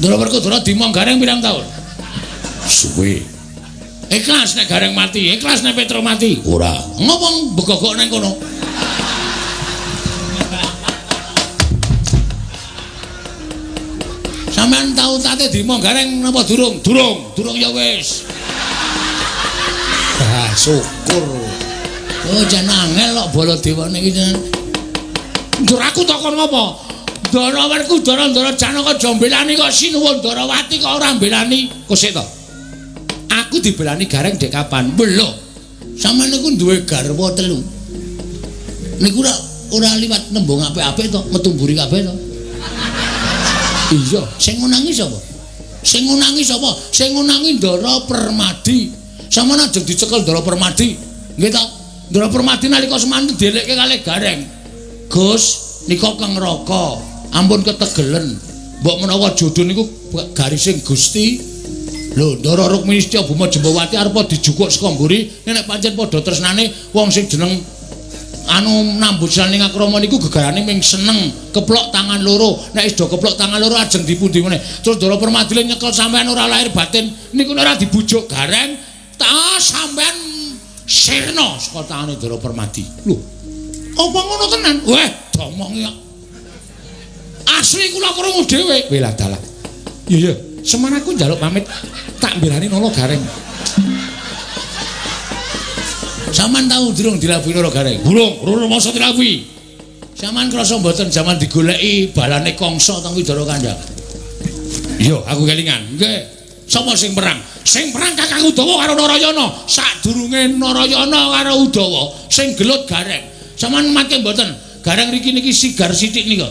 Ndara Werkudara dimong Gareng pirang taun? Suwe. Ikhlas nek Gareng mati, ikhlas nek Petro mati. Ora. Ngomong begogok nang kono. Sampeyan tau tate dimong Gareng napa durung? Durung. Durung ya wis. Ah, syukur. Oh, jan angel kok Baladewa niki jan. Ndur aku takon ngopo? Ndara Werkudara, Ndara Janaka aja mbelani kok sinuwun Ndarawati kok ora mbelani. Kosek to. Aku dibelani Gareng dek kapan? Lho. Sampeyan niku duwe garwa telu. Niku ora liwat nembung apik-apik to, metu mburi kabeh to. Iya, sing ngunangi sapa? Sing ngunangi sapa? Sing ngunangi Ndara Permadi. Sampeyan ajeng dicekel Ndara Permadi. Nggih to? Ndara Permadi nalika semanten dielekke kalih Gareng. Gus, nika Kang Raka, ampun ketegelen. Mbok menawa jodho niku garising Gusti. Lho, Ndara Rukmini Setyabuma Jembawati arepa dijukuk saka mburi, nek pancen padha tresnane wong sing jeneng anu nambut saning akrama niku gegarane ming seneng, keplok tangan loro. Nek wis do keplok tangan loro ajeng dipundi meneh. Terus Ndara Permadi nyekel sampean ora lahir batin, niku nek ora dibujuk Gareng, ta sampean sirna saka tangane Ndara Permadi. Lho, apa ngono tenan? Weh, domongi kok. Asli kula krungu dhewe. Welah dalah. Iya iya, semono aku njaluk pamit tak mbelani nolo Gareng. Sampeyan tau durung dilabuhi Nara Gareng? Durung, durung masa dilabuhi. Sampeyan krasa mboten jaman digoleki balane Kangsa teng Widara Kandha? Iya, aku kelingan. Nggih. Sapa sing perang? Sing perang Kakang Udawa karo Narayana. Sadurunge Narayana karo Udawa sing gelut Gareng. Sampeyan mangke mboten? Gareng riki niki sigar sithik nika.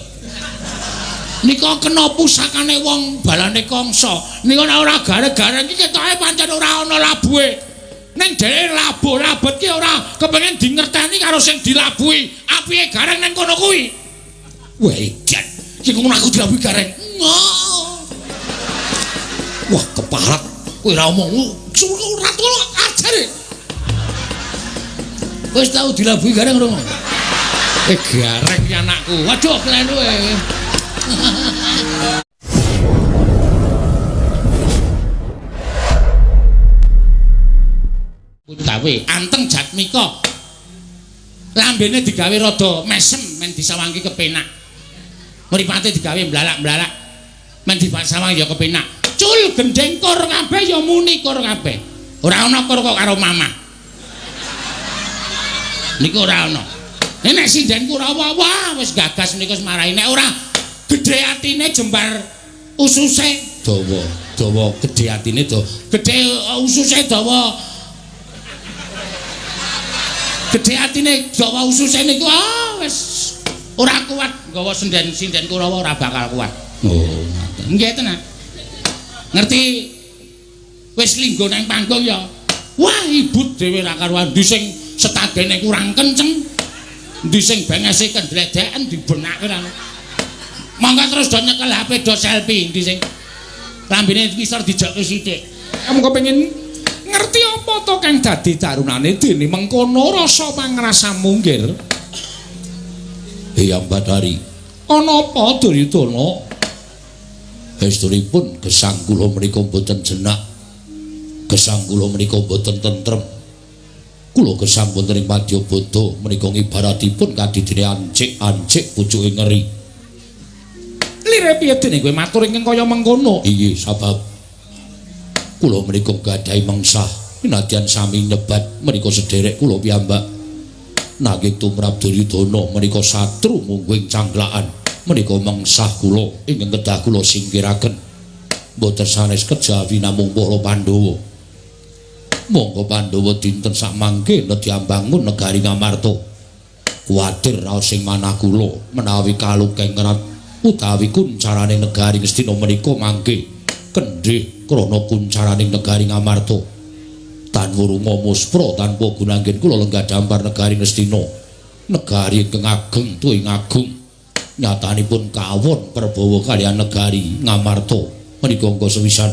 Nika kena pusakane wong balane Kangsa. Nika nek ora gareng-gareng iki ketoke pancen ora ana labuhe. Ning dheweke labuh labet ki ora kepengin dingerteni karo sing dilabuhi. Apike Gareng ning kono kuwi. Wah, edan. Iki ngono aku dilabuhi Gareng. Wah, keparat. Kowe ora omong ora tolo ajare. Wis tau dilabuhi Gareng ora? Gareng ki anakku. Waduh, klenu e. Gawe anteng Jatmika. Lambene digawe rada mesem men disawangke kepenak. Mripate digawe mblalak-mblalak men disawang ya kepenak. Cul gendeng kor kabeh ya muni kor kabeh. Ora ana kor kok karo mamah. Niku ora ana. Nek sinden Kurawa wah wis gagas niku wis marahi nek ora gedhe atine jembar ususe dawa, dawa gedhe atine dawa. Gedhe ususe dawa. Gedhe atine dawa ususe niku ah wis ora kuat nggawa sinden-sinden Kurawa ora bakal kuat. Oh, ngoten. Nggih tenan. Ngerti wis linggo nang panggung ya. Wah, ibut dhewe ra karuan ndi sing setadene kurang kenceng. Ndi sing bengese kendledeken dibenake ra. Monggo terus do nyekel HP do selfie ndi sing lambene ngisor dijokke sithik. Kamu kepengin ngerti apa to kang dadi tarunane dene mengkono rasa pangrasamu nggir? Eyang Bathari, ana apa Duryudana? Estunipun gesang kula menika mboten jenak. Gesang kula menika mboten tentrem. Kula gesang wonten ing Madyabada menika ngibaratipun kadidene ancik-ancik pucuke ngeri. Lire piye dene kowe matur ingkang kaya mengkono? Inggih, sabab kula menika gadhahi mengsah minadyan sami nyebat menika sederek kula piyambak. Nanging tumrap Duryudana menika satru mungguing cangklakan menika mengsah kula ingkang kedah kula singkiraken. Mboten sanes kejawi namung para Pandhawa. Monggo Pandhawa dinten sakmangke nedhi ambangun negari Ngamarta. Kuwatir raos sing manah kula menawi kalukeng ngerat utawi kuncarane negari Ngastina menika mangke kendhih krana kuncaraning negari Ngamarta. Tan wurunga muspra tanpa gunanggen kula lenggah dampar negari Ngastina. Negari ingkang ageng tuwin agung. Nyatanipun kawon perbawa kaliyan negari Ngamarta menika angka sewisan.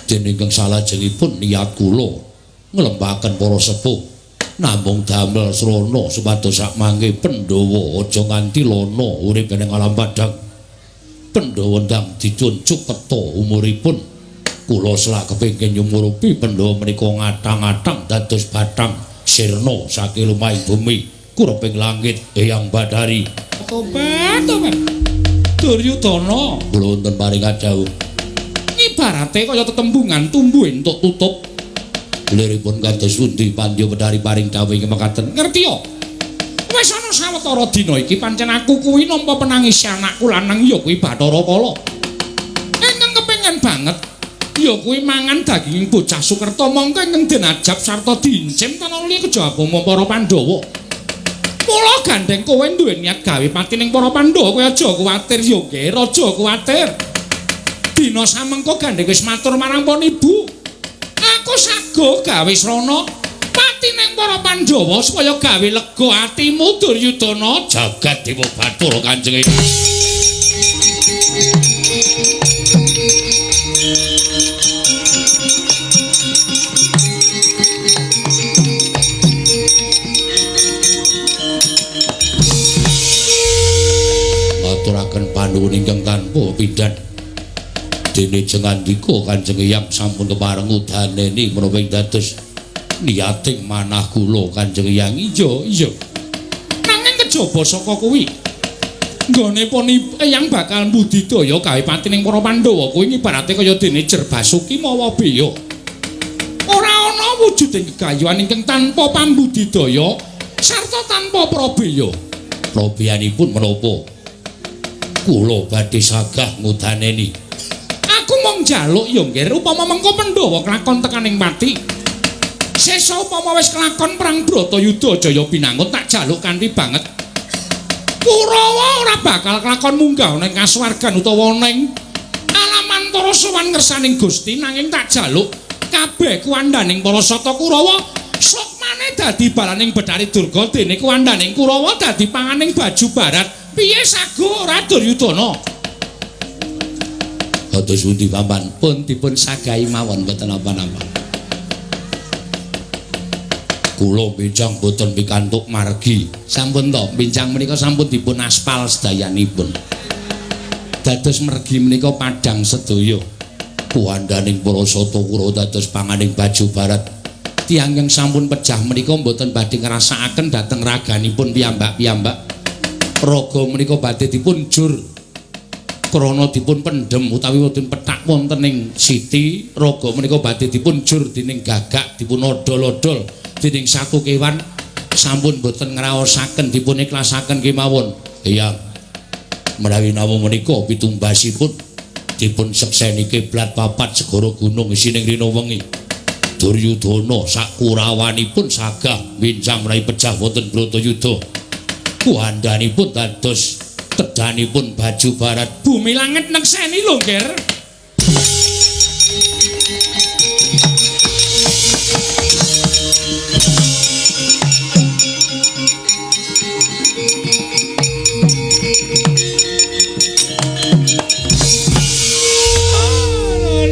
Dene ingkang salajengipun niat kula nglempaken para sepuh namung damel srana supados sakmangke Pandhawa aja nganti lana urip ning alam padhang. Pandhawa ndang dicuncuk peta umuripun. Kula selak kepengin nyumurupi Pandhawa menika ngatang-atang dados bathang sirna saking lumahing bumi kureping langit Eyang Bathari. Tobat, tobat. Duryudana, kula wonten paring dawuh. Ibarate kaya tetembungan tumbuh entuk tutup. Liripun kados pundi Pandya Bathari paring dawuh ing mekaten? Ngerti ya? Wis ana sawetara dina iki pancen aku kuwi nampa penangis anakku lanang ya kuwi Bathara Kala. Ingkang kepengin banget ya kuwi mangan daging bocah Sukerta mongko ingkang den ajab sarta diincim tanah liya kejaba para Pandhawa. Mula gandeng kowe duwe niat gawe pati ning para Pandhawa kowe aja kuwatir ya Nger, aja kuwatir. Dina samengko gandeng wis matur marang pon ibu. Aku sago gawe srana pati ning para Pandhawa supaya gawe lega atimu Duryudana. Jagat Dewa Bathara Kanjeng. Aturaken panuwun ingkang tanpa pidhan. Dene jengandika Kanjeng Eyang sampun kepareng udaneni menapa ing dados niating manah kula Kanjeng Eyang. Iya, iya. Nanging kejaba saka kuwi nggone pon Eyang bakal mbudidaya gawe pati ning para Pandhawa kuwi ibarate kaya dene jer basuki mawa beya. Ora ana wujuding gegayuhan ingkang tanpa pambudidaya sarta tanpa prabeya. Prabeyanipun menapa? Kula badhe sagah ngudaneni. Aku mung njaluk ya Nger, upama mengko Pandhawa kelakon tekaning pati. Sesa upama wis kelakon perang Bratayuda Jaya Binangun tak jaluk kanthi banget. Kurawa ora bakal kelakon munggah ning kasuwargan utawa ning alamantara sowan ngersaning Gusti, nanging tak jaluk kabeh kuwandaning para sata Kurawa sukmane dadi balaning Bathari Durga dene kuwandaning Kurawa dadi panganing baju barat. Piye sago ora Duryudana? Kados pundi paman? Pun dipun sagahi mawon mboten napa-napa. Kula bincang boten pikantuk margi. Sampun to, bincang menika sampun dipun aspal sedayanipun. Dados mergi menika padhang sedaya. Kuwandaning para sata Kurawa dados panganing baju barat. Tiyang yang sampun pejah menika mboten badhe ngrasakaken dhateng raganipun piyambak-piyambak. Raga menika badhe dipun jur krana dipun pendhem utawi wonten pethak wonten ing siti. Raga menika badhe dipun jur dening gagak dipun odol-odol dening satu kewan. Sampun boten ngraosaken dipun ikhlasaken kemawon. Iya, menawi namung menika pitumbasipun dipun sekseni kiblat papat segara gunung isining rina wengi. Duryudana sakurawanipun sagah bincang menawi pejah wonten Bratayuda. Kuwandanipun dados tedanipun baju barat. Bumi langit nekseni lho, Nger.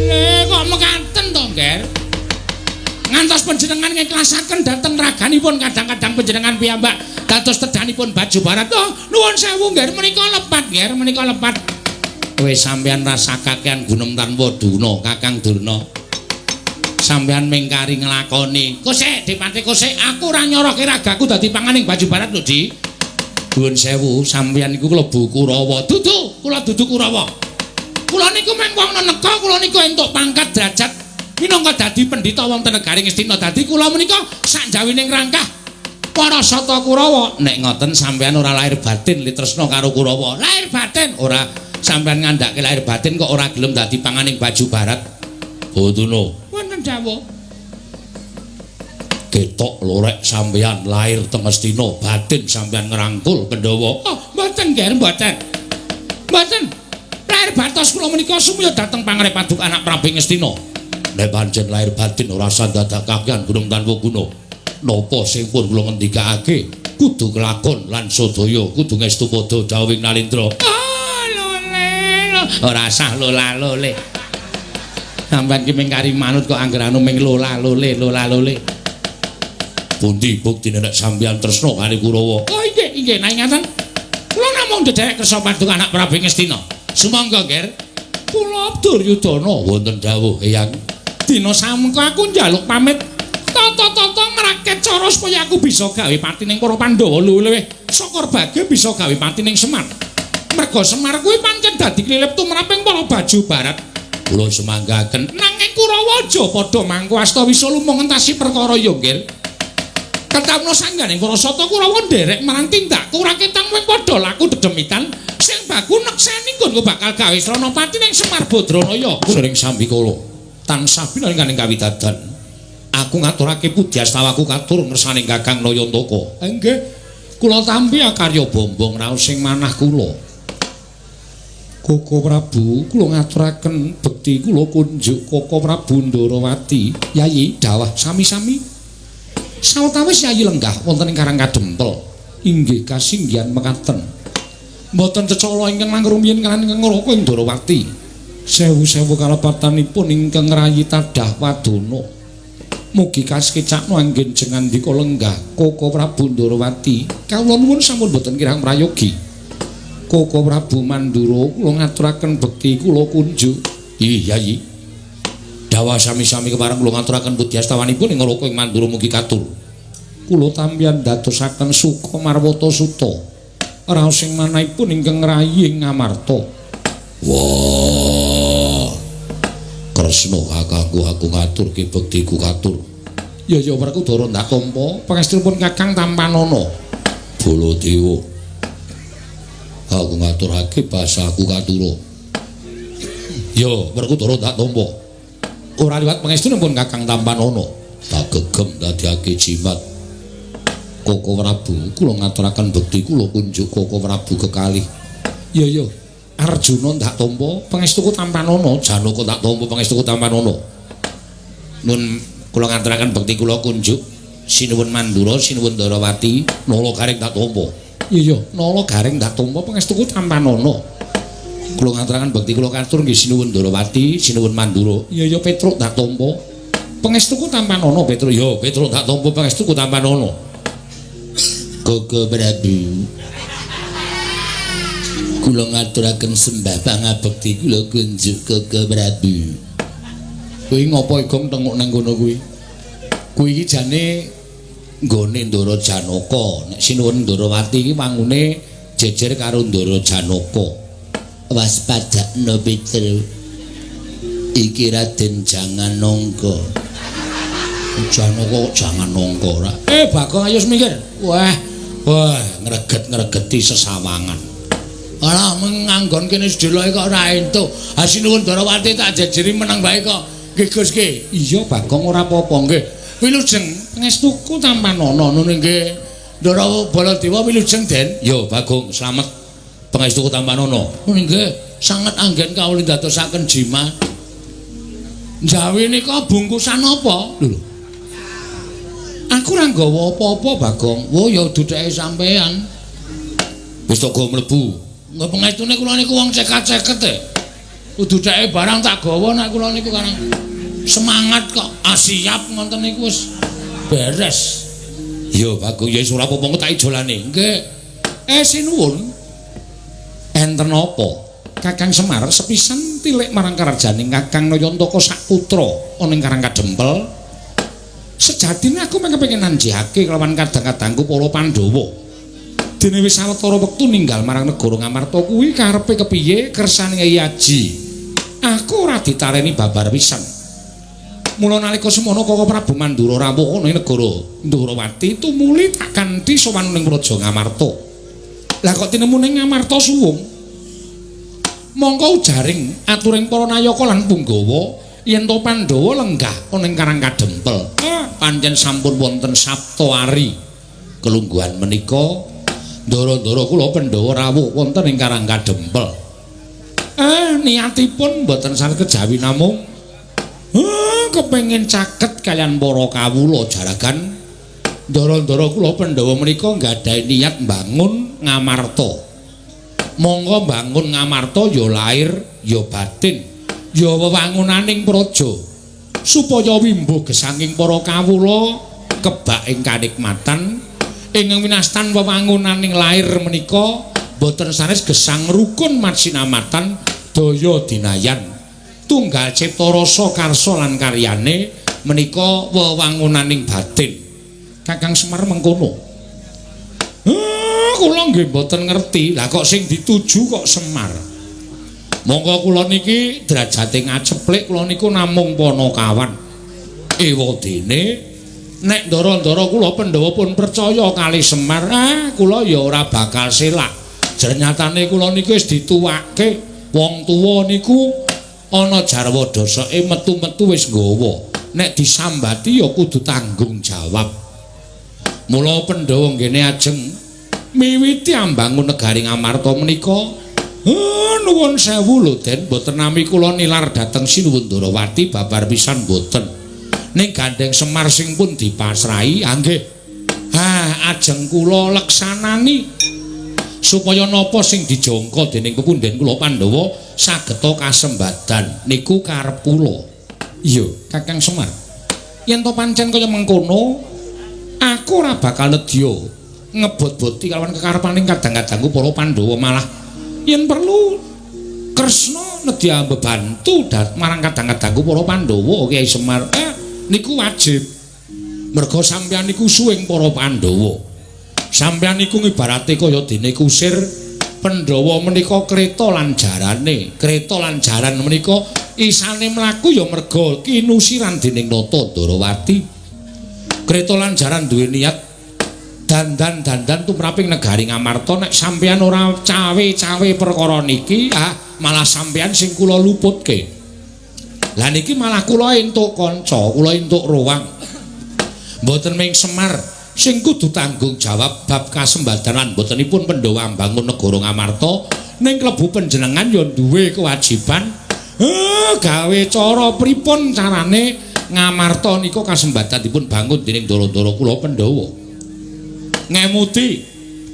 Lho, kok mekaten to, Nger? Ngantos panjenengan ngiklasaken dhateng raganipun kadang-kadang panjenengan piyambak dados tedanipun baju barat. Oh, nuwun sewu Nger, menika lepat Nger, menika lepat. Wis sampeyan rasa kakean gunem tanpa duna, Kakang Durna. Sampeyan mengkari nglakoni. Kosek, Dipati kosek, aku ora nyoroke ragaku dadi panganing baju barat lho, Di. Nuwun sewu, sampeyan niku klebu Kurawa. Dudu, kula dudu Kurawa. Kula niku mung wong neneka, kula niku entuk pangkat derajat minangka dadi pendhita wonten negari Ngastina. Dadi kula menika sakjawining rangkah para sata Kurawa. Nek ngoten sampeyan ora lahir batin litresna karo Kurawa. Lahir batin ora, sampeyan ngandhake lahir batin kok ora gelem dadi panganing baju barat. Bodono. Wonten dawuh. Ketok lorek sampeyan lahir teng Ngastina, batin sampeyan ngrangkul Pandhawa. Oh, mboten Nger, mboten. Mboten. Lahir batos kula menika sumaya dhateng pangarep paduk anak Prabu Ngastina. Nek pancen lahir batin ora sandadak kakean gunung tanpa guna. Napa sing pun kula ngendikake kudu kelakon lan sadaya kudu ngestu padha dawuhing Nalindra. Oh, lole. Ora sah lola lole. Sampeyan ki mung kari manut kok angger anu mung lola lole lola lole. Pundi buktine nek sampeyan tresna kali Kurawa? Oh, inggih, inggih, nek ngaten. Kula namung ndherek kersa paduk anak Prabu Ngastina. Sumangga, Ger. Kula Duryudana wonten dawuh, Eyang. Dina samengko aku njaluk pamit tata-tata ngraket cara supaya aku bisa gawe pati ning para Pandhawa luwih-luwih syukur bagya bisa gawe pati ning Semar. Merga Semar kuwi pancen dadi klilip tumraping para baju barat. Kula sumanggaken nanging Kurawa aja padha mangku asta wisa lumung ngentasi perkara ya, Ger. Ketamna sangganing para sata Kurawa nderek marang tindakku raketang wing padha laku dedemitan sing baku nekseni nggonku bakal gawe srana pati ning Semar Badranaya. Sering sambikala tansah binarengganing kawidadan. Aku ngaturake pudyastawaku katur ngersaning Kakang Nayantaka. Nggih. Kula tampi akarya bombong raos sing manah kula. Koko Prabu, kula ngaturaken bekti kula kunjuk Koko Prabu Ndarawati. Yayi dawah sami-sami. Sawetawis Yayi lenggah wonten ing Karang Kadempel. Inggih kasinggihan mekaten. Mboten cecala ingkang langkung rumiyin kaliyan ingkang ngraka ing Ndarawati. Sewu-sewu kalepatanipun ingkang ngrayi tadah wadana. Mugi kasekecakno anggen jengandika lenggah Koko Prabu Ndarawati. Kawula nuwun sampun boten kirang prayogi. Koko Prabu Mandura kula ngaturaken bekti kula kunjuk. Ih, Yayi. Dawah sami-sami kepareng kula ngaturaken pudyastawanipun ing ngraka ing Mandura mugi katur. Kula tampian dadosaken suka marwata suta. Raos sing manahipun ingkang ngrayi ing Ngamarta. Wah. Kresna kakangku aku ngaturke bektiku katur. Ya ya Werkudara ndak tampa pangestunipun Kakang Tampanana. Baladewa. Aku ngaturake basaku katura. Ya Werkudara ndak tampa. Ora liwat pangestunipun Kakang Tampanana. Tak gegem dadiake jimat. Koko Prabu, kula ngaturaken bekti kula kunjuk Koko Prabu kekalih. Ya ya Arjuna ndak tampa pangestuku Tampanana, Janaka ndak tampa pangestuku Tampanana. Nun kula ngaturaken bekti kula kunjuk sinuwun Mandura, sinuwun Ndarawati, Nala Gareng ndak tampa. Iya ya, Nala Gareng ndak tampa pangestuku Tampanana. Kula ngaturaken bekti kula katur nggih sinuwun Ndarawati, sinuwun Mandura. Iya ya Petruk ndak tampa. Pangestuku Tampanana Petruk. Ya Petruk ndak tampa pangestuku Tampanana. Koko Prabu. Kula ngaturaken sembah pangabekti kula kunjuk Koko Prabu. Kuwi ngopo Igong tenguk nang kono kuwi? Kuwi iki jane nggone Ndara Janaka. Nek sinuwun Ndarawati iki wangune jejer karo Ndara Janaka. Waspadakno Petru. Iki Raden Jangan Nangka. Janaka kok jangan nangka ora? Bagong ayo minggir. Wah, wah ngreget-ngregeti sesawangan. Alah menganggon kene sedeloke kok ora entuk. Ha sinuwun Ndarawati tak jejeri meneng bae kok. Nggih Gus nggih. Iya Bagong ora apa-apa nggih. Wilujeng pangestuku Tampanana ngono nggih. Ndara Baladewa wilujeng Den. Ya Bagong slamet pangestuku Tampanana. Ngono nggih, sanget anggen kawula ndadosaken jimat. Jawi nika bungkusan apa? Lho. Aku ora nggawa apa-apa Bagong. Wo ya dudeke sampean. Wis tak gawa mlebu. Nggih pangestune kula niku wong cekat-ceket e. Dudeke barang tak gawa nek kula niku karang semangat kok. Ah siap ngoten niku wis beres. Ya Bagong ya wis ora apa-apa tak ijolane. Nggih. Sinuwun. Enten apa? Kakang Semar sepisan tilik marang karajaning Kakang Nayantaka saputra ana ing Karang Kadempel. Sejatine aku mung kepengin nanjihake kelawan kadang-kadangku para Pandhawa. Dene wis sawetara wektu ninggal marang negara Ngamarta kuwi karepe kepiye kersane Kyai Aji. Aku ora ditareni babar pisan. Mula nalika semono Koko Prabu Mandura rawuh ana ing negara Ndrawati tumuli tak kanthi sowan ning Praja Ngamarta. Lah kok tinemu ning Ngamarta suwung? Mongko ujaring aturing para nayaka lan punggawa yen to Pandhawa lenggah ana ing Karang Kadempel. Pancen sampun wonten Saptawari. Kelungguhan menika ndara-ndara kula Pandhawa rawuh wonten ing Karang Kadempel. Niatipun mboten saged kejawi namung kepengin caket kaliyan para kawula jaragan. Ndara-ndara kula Pandhawa menika nggadahi niat mbangun Ngamarta. Monggo mbangun Ngamarta ya lair ya batin ya wewangunaning praja supaya wimbo gesanging para kawula kebak ing kanikmatan ing winastan wewangunaning lair menika Boten sanes gesang rukun masinamatan daya dinayan. Tunggal cipta rasa karsa lan karyane menika wewangunaning batin. Kakang Semar mengkono. Kula nggih mboten ngerti. Lah kok sing dituju kok Semar. Monggo kula niki derajate ngaceplik kula niku namung panakawan. Ewadene nek ndara-ndara kula Pandhawa pun percaya kali Semar, kula ya ora bakal selak. Jernyatane kula niku wis dituwake. Wong tuwa niku ana jarwa dosake metu-metu wis nggawa. Nek disambati ya kudu tanggung jawab. Mula Pandhawa nggene ajeng miwiti ambangun negari Ngamarta menika. Nuwun sewu lho Den, mboten nami kula nilar dhateng Sinuwun Ndarawati babar pisan mboten. Ning gandeng Semar sing pun dipasrahi, nggih. Ajeng kula leksanani supaya napa sing dijangka dening pepundhen kula Pandhawa sageta kasembadan niku karep kula. Iya, Kakang Semar. Yen to pancen kaya mengkono, aku ora bakal nedya ngebot-boti kalawan kekarepaning kadang-kadangku para Pandhawa, malah yen perlu Kresna nedya mbebantu marang kadang-kadangku para Pandhawa. Kyai Semar, niku wajib. Merga sampeyan niku suwing para Pandhawa. Sampeyan niku ngibarate kaya dene kusir Pandhawa menika kreta lan jarane. Kreta lan jaran menika isane mlaku ya merga kinusiran dening Nata Ndarawati. Kreta lan jaran duwe niat dandan-dandan tumraping negari Ngamarta. Nek sampeyan ora cawe-cawe perkara niki, malah sampeyan sing kula luputke. Lah niki malah kula entuk kanca, kula entuk ruang. Mboten ming Semar sing kudu tanggung jawab bab kasembadan lan mbotenipun Pandhawa mbangun negara Ngamarta, ning klebu panjenengan ya duwe kewajiban gawe cara pripun carane Ngamarta nika kasembadan dipun bangun dening ndara-ndara kula Pandhawa. Ngemuti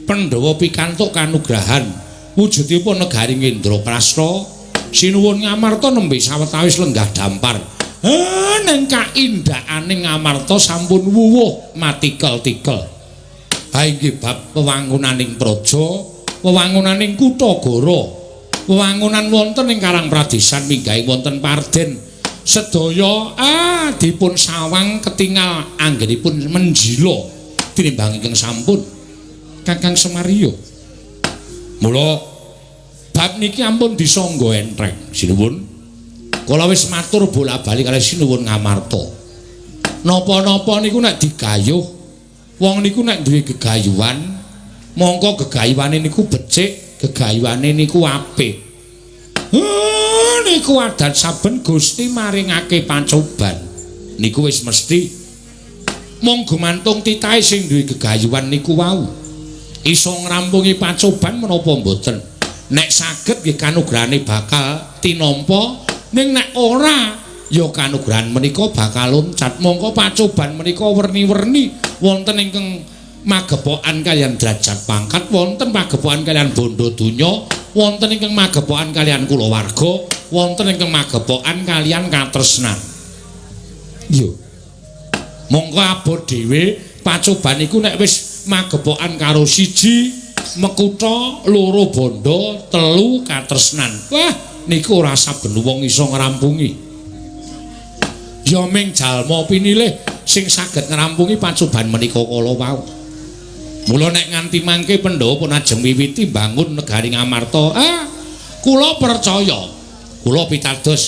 Pandhawa pikantuk kanugrahan wujudipun negari Indraprasta, sinuwun Ngamarta nembe sawetawis lenggah dampar. Ning kaindakane Ngamarta sampun wuwuh matikel-tikel. Ha inggih bab wewangunaning praja, wewangunaning kutha gara, wewangunan wonten ing Karang Pradesan minggahi wonten Parden, sedaya dipun sawang ketingal anggenipun menjila tinimbang ingkang sampun Kakang Semar. Mula bab niki ampun disangga entreng. Sinuwun. Kula wis matur bola-bali kalih Sinuwun Ngamarta. Napa-napa niku nek digayuh, wong niku nek duwe gegayuhan, mongko gegayuhane niku becik, gegayuhane niku apik. Niku adat saben Gusti maringake pancoban. Niku wis mesti. Mung gumantung titahe sing duwe gegayuhan niku wau. Iso ngrampungi pacoban menapa mboten? Nek saged nggih kanugrahane bakal tinampa, ning nek ora ya kanugrahan menika bakal loncat. Mongko pacoban menika werni-werni wonten ingkang magepokan kaliyan derajat pangkat, wonten magepokan kaliyan bondo donya, wonten ingkang magepokan kaliyan kulawarga, wonten ingkang magepokan kaliyan katresnan. Iya. Mongko abot dhewe pacoban iku nek wis magepokan karo siji mekutha, loro bondo, telu katresnan. Wah, niku ora saben wong iso ngrampungi. Ya ming jalma pinilih sing saged ngrampungi pacoban menika kala wau. Mula nek nganti mangke Pandhawa pun ajeng wiwiti mbangun negari Ngamarta, kula percaya, kula pitados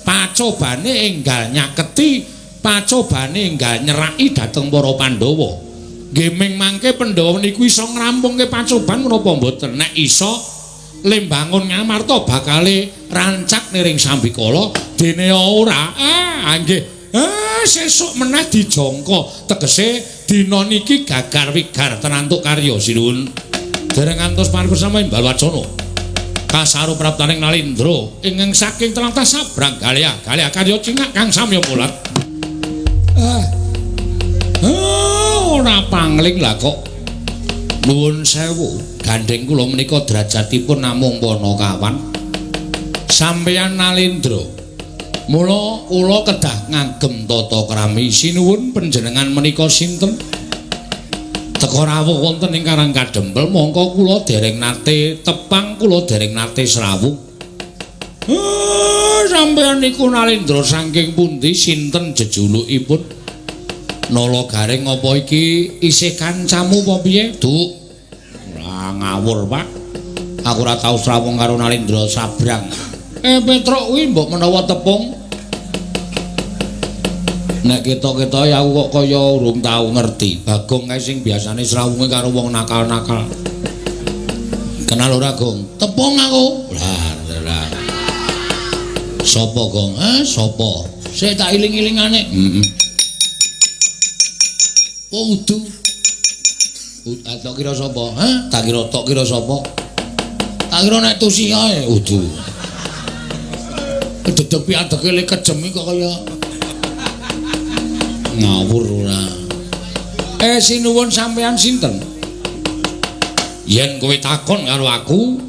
pacobane enggal nyaketi, pacobane enggal nyeraki dhateng para Pandhawa. Nggih ming mangke Pandhawa niku iso ngrampungke pacoban menapa mboten? Nek iso le mbangun Ngamarta bakale rancak niring sambikala, dene ora. Nggih. Sesuk meneh dijangka, tegese dina niki gagar wigar tenantuk karya. Sinuwun. Dereng ngantos paripurna imbal wacana. Kasaru praptaning Nalindra ingkang saking tlatah Sabrang Galea, Galea karya cingak kang samya mulat. Ora pangling lah kok. Nuwun sewu, gandeng kula menika derajatipun namung panakawan. Sampeyan Nalindra. Mula kula kedah ngagem tata krami. Sinuwun panjenengan menika sinten? Teka rawuh wonten ing Karang Kadempel mongko kula dereng nate tepang, kula dereng nate srawuh. Sampeyan niku Nalendra saking pundi, sinten jejulukipun? Nala Gareng apa iki isih kancamu apa piye? Duk. Ora ngawur, Pak. Aku ora tau srawung karo Nalendra Sabrang. Petruk kuwi mbok menawa tepung. Nek ketok-ketok aku kok kaya urung tau ngerti. Bagong kae sing biasane srawunge karo wong nakal-nakal. Kenal ora, Gong? Tepung aku. Lah, lah. Sopo, Gong? Sopo? Sik tak iling-ilingane. Heeh. Oh, udu. Tak kira sapa? Hah? Tak kira tok kira sapa? Tak kira nek tusi ae udu. Dedeg piadeke le kejem kok kaya ngawur ora. Sinuwun sampean sinten? Yen kowe takon karo aku,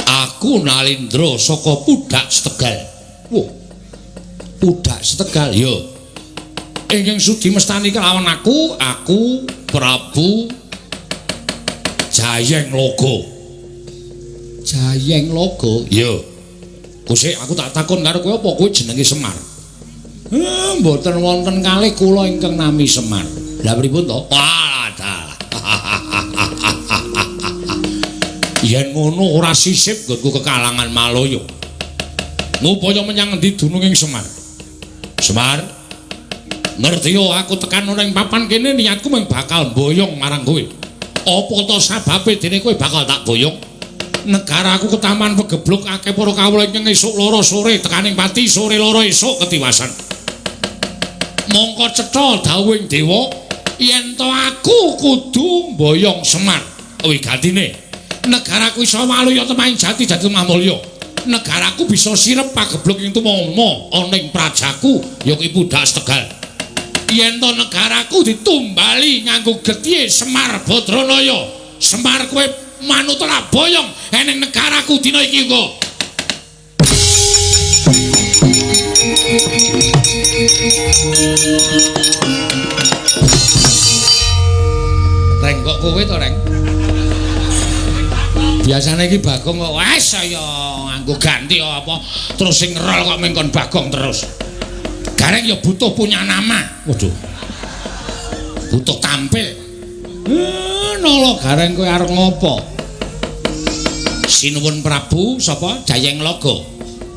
aku Nalendra saka Pudak Setegal. Wah. Pudak Setegal ya. Ingkang sudi mestani kelawan aku, aku Prabu Jayeng Logo. Jayeng Logo? Ya. Kusik aku tak takon karo kowe apa kowe jenenge Semar? Mboten wonten kalih kula ingkang nami Semar. Lah pripun to? Walah. Yen ngono ora sisip nggonku kekalangan Malaya. Ngupaya menyang endi dununging Semar? Semar, ngerti yo aku tekan ning papan kene niatku mung bakal mboyong marang kowe. Apa to sababe dene kowe bakal tak boyong? Negaraku ketaman pegebluk akeh para kawula ingkang esuk loro sore tekaning pati sore loro esuk ketiwasan. Mongko cetha dawuhing dewa yen to aku kudu mboyong Semar. Wigatine negaraku iso waluya temahing jati jati mamulya. Negaraku bisa sirep pagebluk ing tumama ana ing prajaku ya kuwi Pudak Setegal. Yen to negaraku ditumbali nganggo getihe Semar Badranaya. Semar kowe manut ora boyong eneng negaraku dina iki uga. Reng kok kowe to, Reng? Biasane iki Bagong kok wes saya nganggo ganti apa terus sing ngerol kok mengkon Bagong terus. Gareng ya butuh punya nama. Waduh. Butuh tampil. Nala Gareng kowe arep ngopo? Sinuwun Prabu sapa? Jayeng Logo.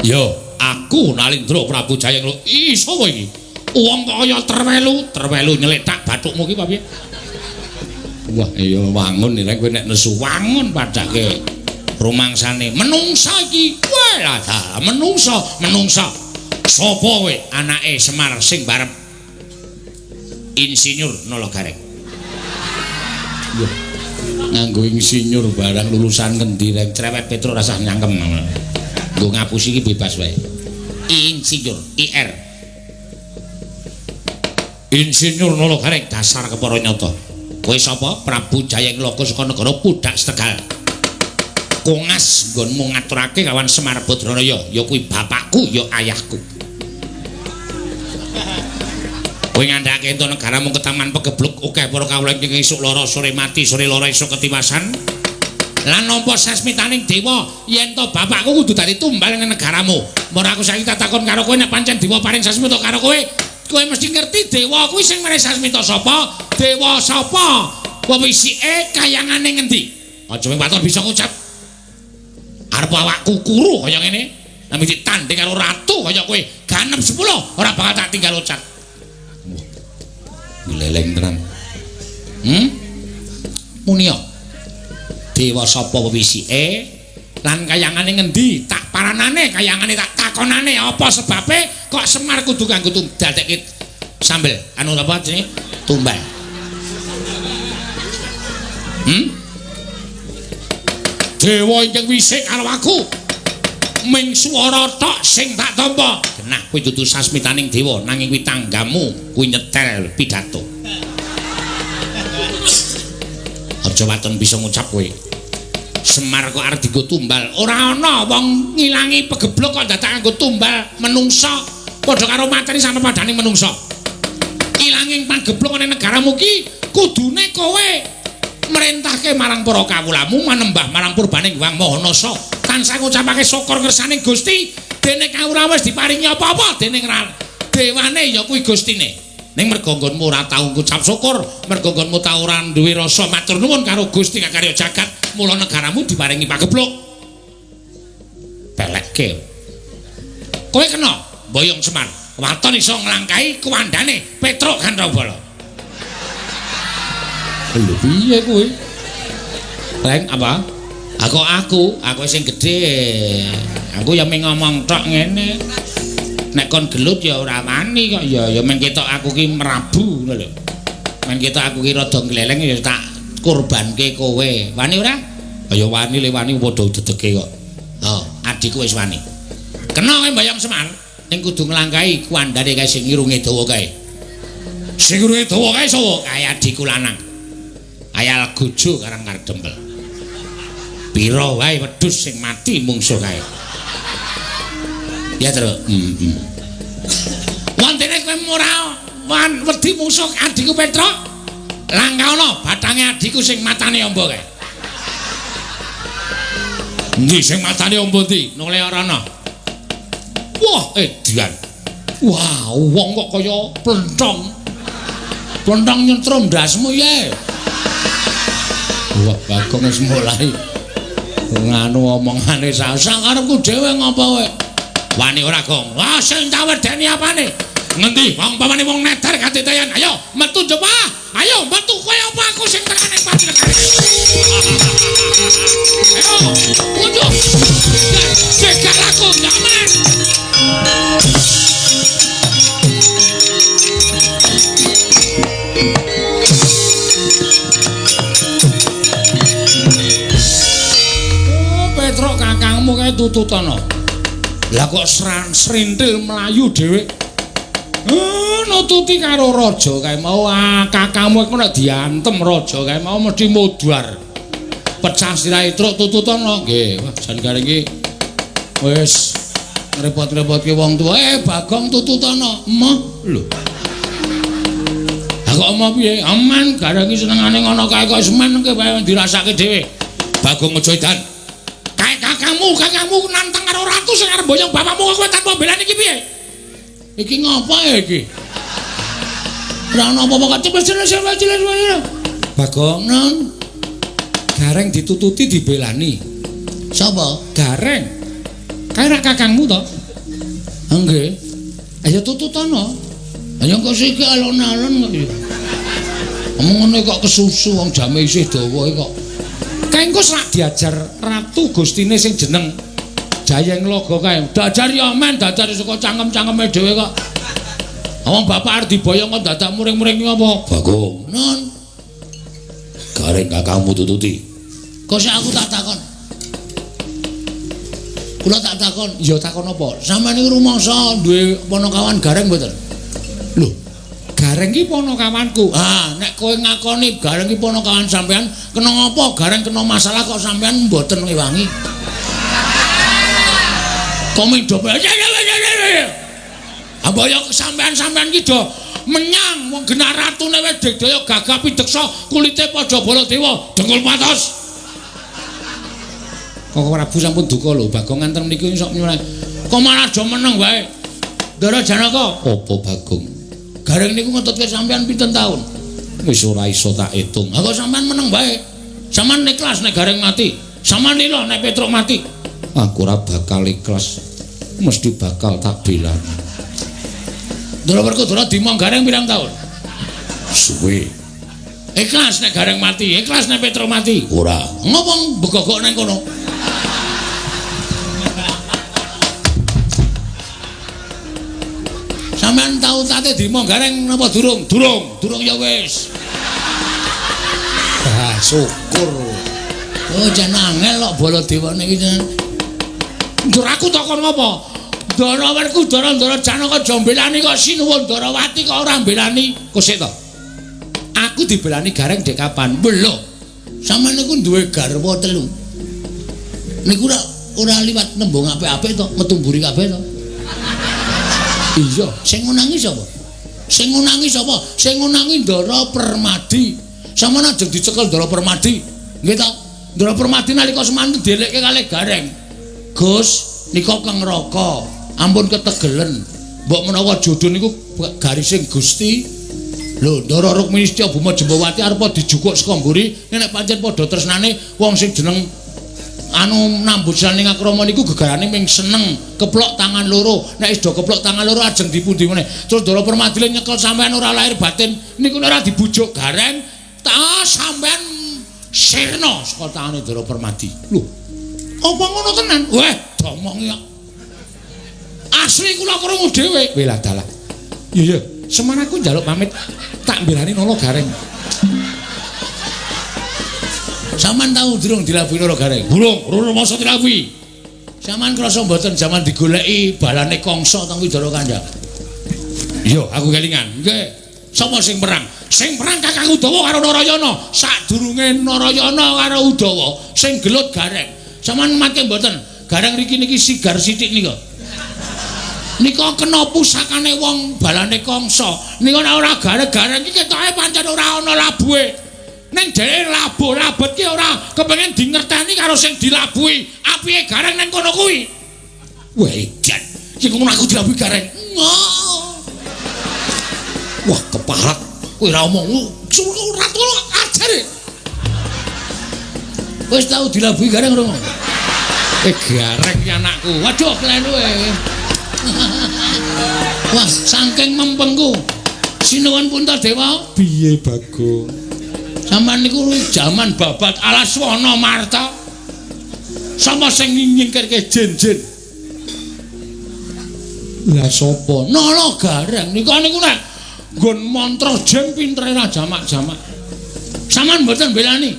Ya, aku Nalendra Prabu Jayeng Logo. Ih, sapa iki? Wong kok kaya terwelu, terwelu nyeletak bathukmu ki apa piye? Wah, iya wangun nek kowe nek nesu wangun padake rumangsane menungsa iki. Wah, lah menungsa, menungsa. Sapa kowe? Anake Semar sing barep Insinyur Nala Gareng. Nganggo insinyur barang lulusan ngendi reng cerewet Petro rasah nyangkem. Nggo ngapusi iki bebas wae. Insinyur IR. Insinyur Nala Gareng dasar kepara nyata. Kowe sapa? Prabu Jayeng Logo saka negara Pudak Setegal. Kongas nggonmu ngaturake kawan Semar Badranaya, ya kuwi bapakku, ya ayahku. Kowe ngandhake ento negaramu ketaman pegebluk akeh para kawula ing esuk lara sore mati sore lara esuk ketiwasan. Lan nampa sasmitaning dewa yen to bapakku kudu dadi tumbal ing negaramu. Mula aku saiki tak takon karo kowe nek pancen dewa paring sasmita karo kowe, kowe mesti ngerti dewa kuwi sing maring sasmita sapa? Dewa sapa? Wewisike kayangane ngendi? Aja mung waton bisa ngucap. Arep awakku kuru kaya ngene, nek ditanding karo ratu kaya kowe, ganep 10 ora bakal tak tinggal ucap. Gleleng tenan. Munia. Dewa sapa wewisike lan kayangane ngendi? Tak paranane kayangane tak takonane apa sebabe kok Semar kudu kanggo dadekke sambel anu apa jenenge tumbal. Dewa ingkang wisik karo aku ming swara tok sing tak tampa. Genah kuwi dudu sasmitaning dewa nanging kuwi tanggamu kuwi nyetel pidato. Aja waton bisa ngucap kowe. Semar kok arep dienggo tumbal. Ora ana wong ngilangi pegebluk kok dadak nganggo tumbal menungsa. Padha karo materi sama padane menungsa. Ilanging pageblong ana negaramu ki kudune kowe merintahke marang para kawulamu manembah marang purbaning Hyang Maha Nasa. Tansah ngucapake syukur ngersaning Gusti, dene kawula wis diparingi apa-apa dening dewane ya kuwi Gustine. Ning merga nggonmu ora tau ngucap syukur, merga nggonmu tau ora duwe rasa matur nuwun karo Gusti kakarya jagat, mula negaramu diparingi pagebluk. Pelekke. Kowe kena mboyong Semar. Waton iso nglangkahi kuwandane Petruk Gandrobala. Lho piye kowe? Reng apa? Aku sing gedhe. Aku ya mung ngomong tok ngene. Nek kon gelut ya ora wani kok ya ya men ketok aku ki merabu ngono lho. Men ketok aku ki rada gleleng ya tak kurbanke kowe. Wani ora? Ya wani le wani padha dedege kok. Oh, adikku wis wani. Kena kowe mbayang Semar, ning kudu nglangkahi kuwandane kae sing irunge dawa kae. Sing irunge dawa kae sapa? Kae adikku lanang. Ayal gojo karang kardempel. Pira wae wedhus sing mati mungsuh kae. Ya, Tru. Heeh. Wontene kowe ora wan wedi mungsuh adikku Petruk? Langkaono bathange adikku sing matane amba kae. Endi sing matane amba ndi? Nole ora ana. Wah, edian. Wah, wong kok kaya plenthong. Plenthong nyentrum ndasmu ye. Wah, Bagong wis mulai nganu omongane sak karepku dhewe ngopo kowe? Wani ora, Gong? Wah, sing tak wedeni apane? Ngendi? Wong pamane wong neter katitayan. Ayo, metu njepah. Ayo, metu kowe apa aku sing tekane panjenengan. Ayo, mundur. Jegal aku, nyaman. Oh, Petruk kakangmu kae tututana. Lah kok srintil mlayu dhewe. Nututi karo raja kae mau. Ah, kakangmu iku nek diantem raja kae mau mesti mudhar. Pecah sirahe truk tututana. Nggih, wah jan gareng iki wis ngrepot-repotke wong tuwa. Bagong tututana. Emoh lho. Lah kok emoh piye? Aman gareng iki senengane ngono kae kok semen ke wae dirasake dhewe. Bagong aja edan. Kae kakangmu nantang karo ratu sing arep boyong bapakmu kowe tanpa belani iki piye? Iki ngapa ya iki? Ora ana apa-apa kok cepet. Bagong nang Gareng ditututi dibelani. Sapa? Gareng. Kae rak kakangmu to? Nggih. Ayo tututana. Ayo kok siki alon-alon kok ya. Omongane kok kesusu wong jame isih dawa kok. Kae engko sak diajar ratu gustine sing jeneng Jayeng Logo kae. Dajar ya men, dajar saka cangkem-cangkeme dhewe kok. Wong bapak arep diboyong kok dadak muring-muring apa? Bagong. Non. Gareng kakangmu tututi. Kok sik aku tak takon. Kula tak takon, ya takon apa? Sampeyan niku rumangsa duwe panakawan Gareng mboten? Lho, Gareng ki panakawanku. Ah, nek kowe ngakoni Gareng ki panakawan sampeyan, kena ngapa Gareng kena masalah kok sampeyan mboten ngewangi? Komindo. Apa ya sampean-sampean ki do menyang wong genah ratune wis digdaya gagah pideksa kulite padha Baladewa dengkul patos. Kok Prabu sampun duka lho Bagong nganten mriki sok nyuwun. Kok malah aja meneng wae. Ndara Janaka. Apa Bagong? Gareng niku ngetutke sampean pinten taun? Wis ora iso tak hitung. Ha kok sampean meneng wae. Sampean ikhlas nek Gareng mati. Sampean lila nek Petruk mati. Aku ora bakal ikhlas. Mesti bakal tak belani. Ndara Werkudara dimong Gareng pirang taun? Suwe. Ikhlas nek Gareng mati, ikhlas nek Petruk mati. Ora. Ngopo begogok nang kono? Sampeyan tau tate dimong Gareng napa durung? Durung. Durung ya wis. Ah, syukur. Oh, jan angel kok Baladewa niki jan. Ndur aku takon ngopo? Ndara Werkudara Ndara Janaka aja mbelani kok sinuwun Ndarawati kok ora mbelani. Kosek to? Aku dibelani Gareng dek kapan? Lho. Sampeyan niku duwe garwa telu. Niku ora liwat nembung apik-apik to, metu mburi kabeh to. Iya, sing ngunangi sapa? Sing ngunangi sapa? Sing ngunangi Ndara Permadi. Sampeyan ajeng dicekel Ndara Permadi. Nggih ta? Ndara Permadi nalika semanten dielekke kalih Gareng. Gus, nika Kang Raka, ampun ketegelen. Mbok menawa jodho niku garising Gusti. Lho, Ndara Rukmini Setya Bhuma Jembawati arepa dijukuk saka mburi, nek pancen padha tresnane wong sing jeneng anu nambut ning akrama niku gegarane ming seneng, keplok tangan loro. Nek wis do keplok tangan loro ajeng dipundi meneh. Terus Ndara Permadi nyekel sampean ora lahir batin, niku ora dibujuk Gareng, ta sampean sirna saka tangane Ndara Permadi. Lho, apa ngono tenan? Weh, domongi kok. Asli kula krungu dhewe. Welah dalah. Iya, iya. Semar aku njaluk pamit tak mbelani Nala Gareng. Sampeyan tau durung dilabuhi Nala Gareng? Durung, durung masa dilabuhi. Sampeyan krasa mboten jaman digoleki balane Kangsa teng Widara Kandha? Iya, aku kelingan. Nggih. Sapa sing perang? Sing perang Kakang Udawa karo Narayana. Sadurunge Narayana karo Udawa sing gelut Gareng. Sampeyan mangke mboten? Gareng riki niki sigar sithik nika. Nika kena pusakane wong balane Kangsa. Nika nek ora gareng-gareng iki ketoke pancen ora ana labuhe. Ning dheweke labuh labet ki ora kepengin dingerteni karo sing dilabuhi. Apike Gareng ning kono kuwi. Wah, edan. Iki ngono aku dilabuhi Gareng. Wah, keparat. Kowe ora omong. Ora tolong ajare. Wis tau dilabuhi Gareng ora? Gareng ki anakku. Waduh, klenu e. Wah, saking mempengku. Sinuwun Puntadewa. Piye, Bagong? Sampeyan niku jaman babat Alaswana Marta. Sapa sing nyingkirke jin-jin? Lah sapa? Nala Gareng. Nika niku nek nggon mantra jin pintere ra jamak-jamak. Sampeyan mboten belani?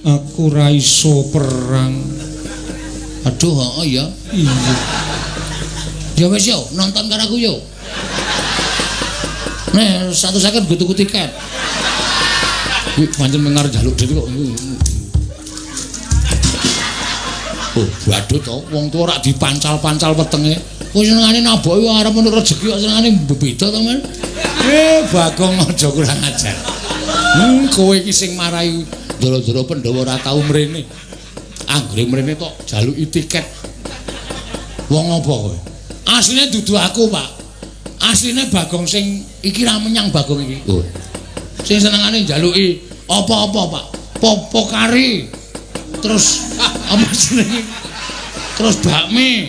Aku ra iso perang. Aduh, heeh ya. Iya. Ya wis yo, nonton karo aku yo. Nih, 150 nggo tuku tiket. Kuwi pancen mengar njaluk dhewe kok. Oh, waduh to, wong tuwa rak dipancal-pancal wetenge. Kowe senengane naboki arep menurut rezeki kok senengane bebeda to, Men. Bagong aja kurang ajar. Kowe iki sing marai ndara-ndara Pandhawa ora tau mrene. Anggere mrene tok jaluki tiket. Wong apa kowe? Asline dudu aku, Pak. Asline Bagong sing iki ra menyang Bagong iki. Oh. Sing senengane njaluki apa-apa, Pak. Popo kari. Terus apa jenenge? Terus bakmi.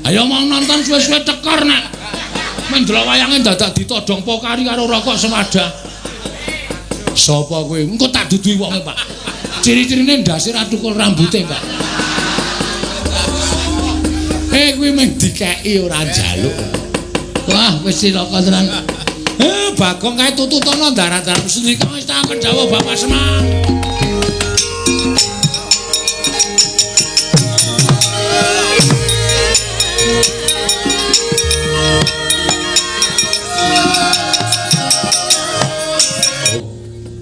Ayo mau nonton suwe-suwe tekor nek. Men delok wayange dadak ditodong pokari karo rokok semadah. Sapa kowe? Engko tak duduhi wonge, Pak. Ciri-cirine ndase ra tukul rambute, Pak. Kuwi mung dikeki ora njaluk. Wah, wis cilaka tenan. Bagong kae tututono darat-darat sendika wis tak kendhawa Bapak Semar.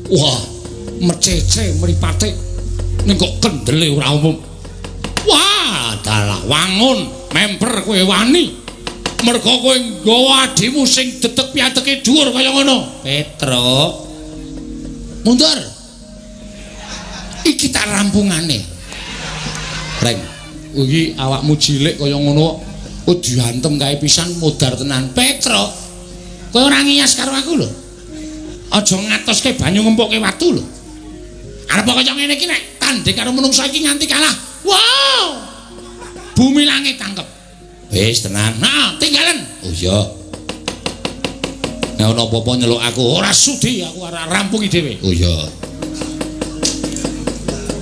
Wah, mecece mripate ning kok kendele ora umum. Wah, dalah wangun memper kowe wani. Mergo kowe nggawa adimu sing dedeg piateke dhuwur kaya ngono. Petruk. Mundur. Iki tak rampungane. Reng, iki awakmu cilik kaya ngono kok diantem kae pisan modar tenan. Petruk. Kowe ora ngiyas karo aku lho. Aja ngatoske banyu ngempukke watu lho. Arep kaya ngene iki nek tanding karo menungsa iki nganti kalah. Wow. Bumi langit tangkep. Wis tenang. Nah, tinggalen. Oh iya. Nek ana apa-apa nyeluk aku, ora sudi aku ora rampungi dhewe. Oh iya.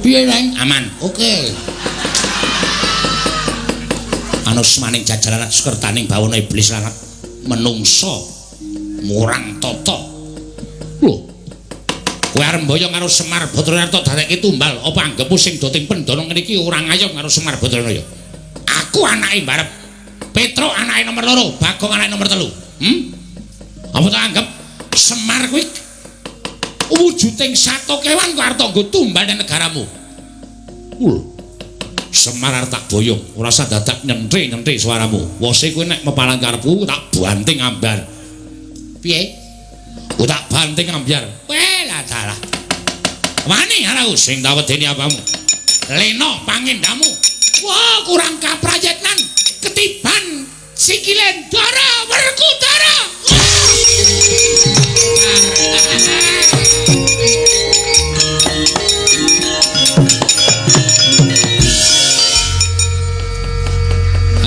Piye, Reng? Aman. Oke. Anusmaning jajaran sukertaning bawana iblis lan menungsa murang tata. Lho. Kowe arep mboyong karo Semar Badranaya tok dadekke tumbal, apa anggepmu sing doting pendana ngene iki ora ngayom karo Semar Badranaya? Aku anake mbarep. Petruk anake nomor 2, Bagong anake nomor 3. Apa tak anggap Semar kuwi wujuding sato kewan kok arep nggo tumbal nang negaramu? Lho. Semar arep tak boyong, ora usah dadak nyentri-nyentri suaramu. Wose kowe nek mepalang karepku tak banting ambar. Piye? Ku tak banting ambyar. Weh lah dalah. Wani aku sing tak wedeni apamu. Leno pangendamu. Wah, kurang kaprayitnan ketiban sikile Ndara Werkudara.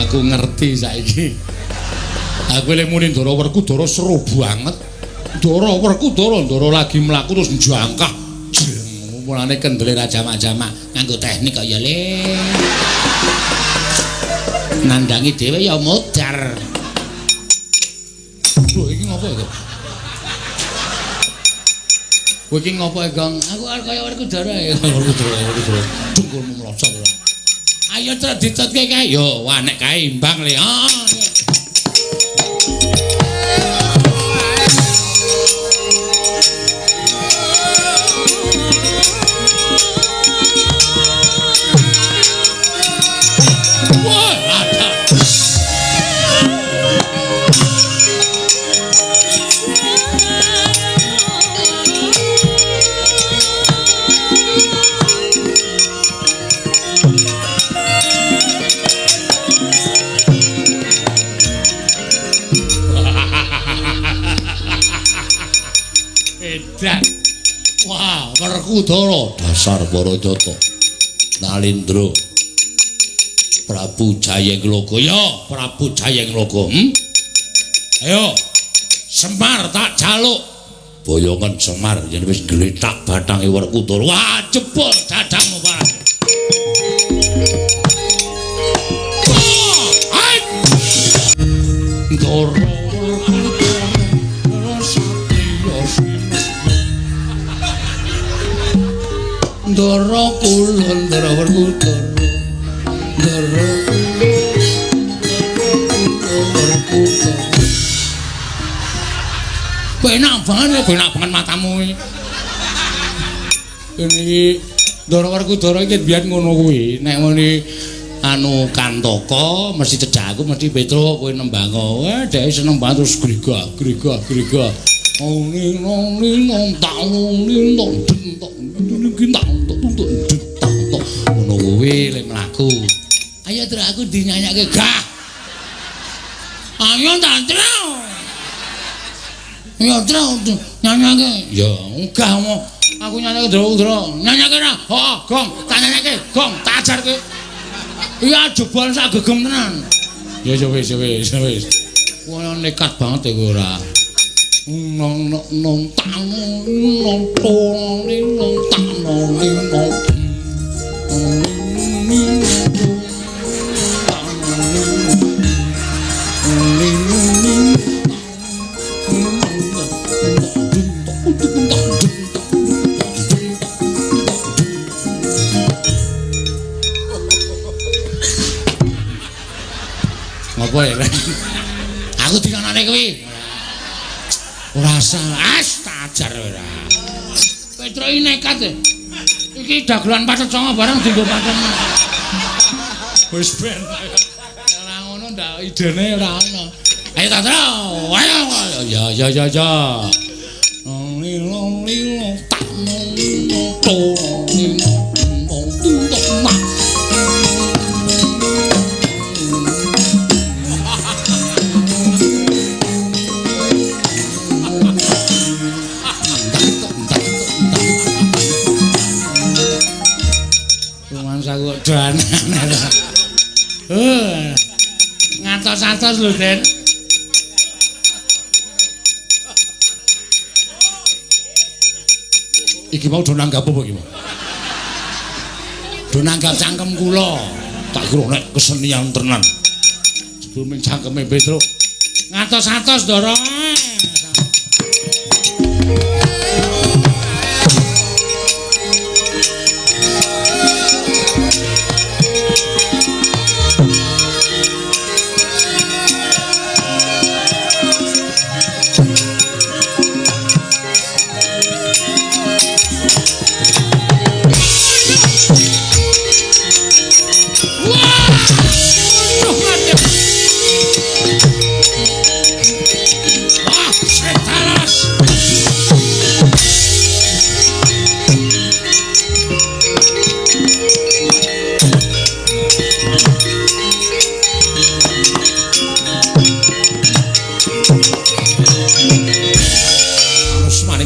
Aku ngerti saiki. Aku lek muni Ndara Werkudara seru banget. Ndara Werkudara, Ndara lagi mlaku terus njangkah. Jeng, mulane kendele ra jamak-jamak nganggo teknik kok ya le. Nandangi dhewe ya modar. Lho iki ngopo ya? Kowe iki ngopo ya, Gong? Aku arep kaya Werkudara ya. Werkudara, Werkudara. Dengkulmu mlocot ora. Ayo trek dicotke kae. Yo, wah nek kae imbang le. Ah. Wah, ada. Edan. Wah, Werkudara dasar Barajata. Nalindra. Prabu Jayengloka. Ya, Prabu Jayengloka. Ayo. Semar tak jaluk. Boyongan Semar yen wis gletak bathange Werkudara. Wah, jebol dadamu, Pak. Wah, Ndara Werkudara satriya Ndara kula Ndara Werkudara. Ndara Werkudara. Penak banget, penak banget matamu iki. Ini Ndara Werkudara iki biyen ngono kuwi. Nek muni anu Kantaka mesti cedhak aku mesti Petruk kowe nembang. Wah, dhek seneng banget terus grigah grigah grigah. Ning nong ning nong tak ning nong den tok ning tak tok tok den tak tok ngono kuwi lek mlaku. Ayo truk aku dinyanyake gah. Ayo tak truk. Ya truk nyanyake. Ya gah mo. Aku nyanyake druk-druk. Nyanyake ra. Heeh, gong, tak nyanyake, gong, tak ajarke. Iya jebol sak gegem tenan. Ya ya wis wis wis. Wah nekat banget kowe ora. Nong nong nong tang nong tong nong tang nong nong. Ngopo ya? Aku dinganane kuwi. Ora salah, as tak ajar ora. Petro iki nekat e. Iki dagelan pathet sanga barang dienggo pathet. Wis ben. Ora ngono ndak idene ora ono. Ayo ta, Tro. Ayo. Ya ya ya ya. Ning nong ning nong tak nong nong to ning nong nong tok mak. Ngantos-antos lho, Den. Iki mau do nanggap apa iki mau? Do nanggap cangkem kula. Tak kira nek kesenian tenan. Sebelum cangkeme Petruk. Ngantos-antos, Ndara. Wah,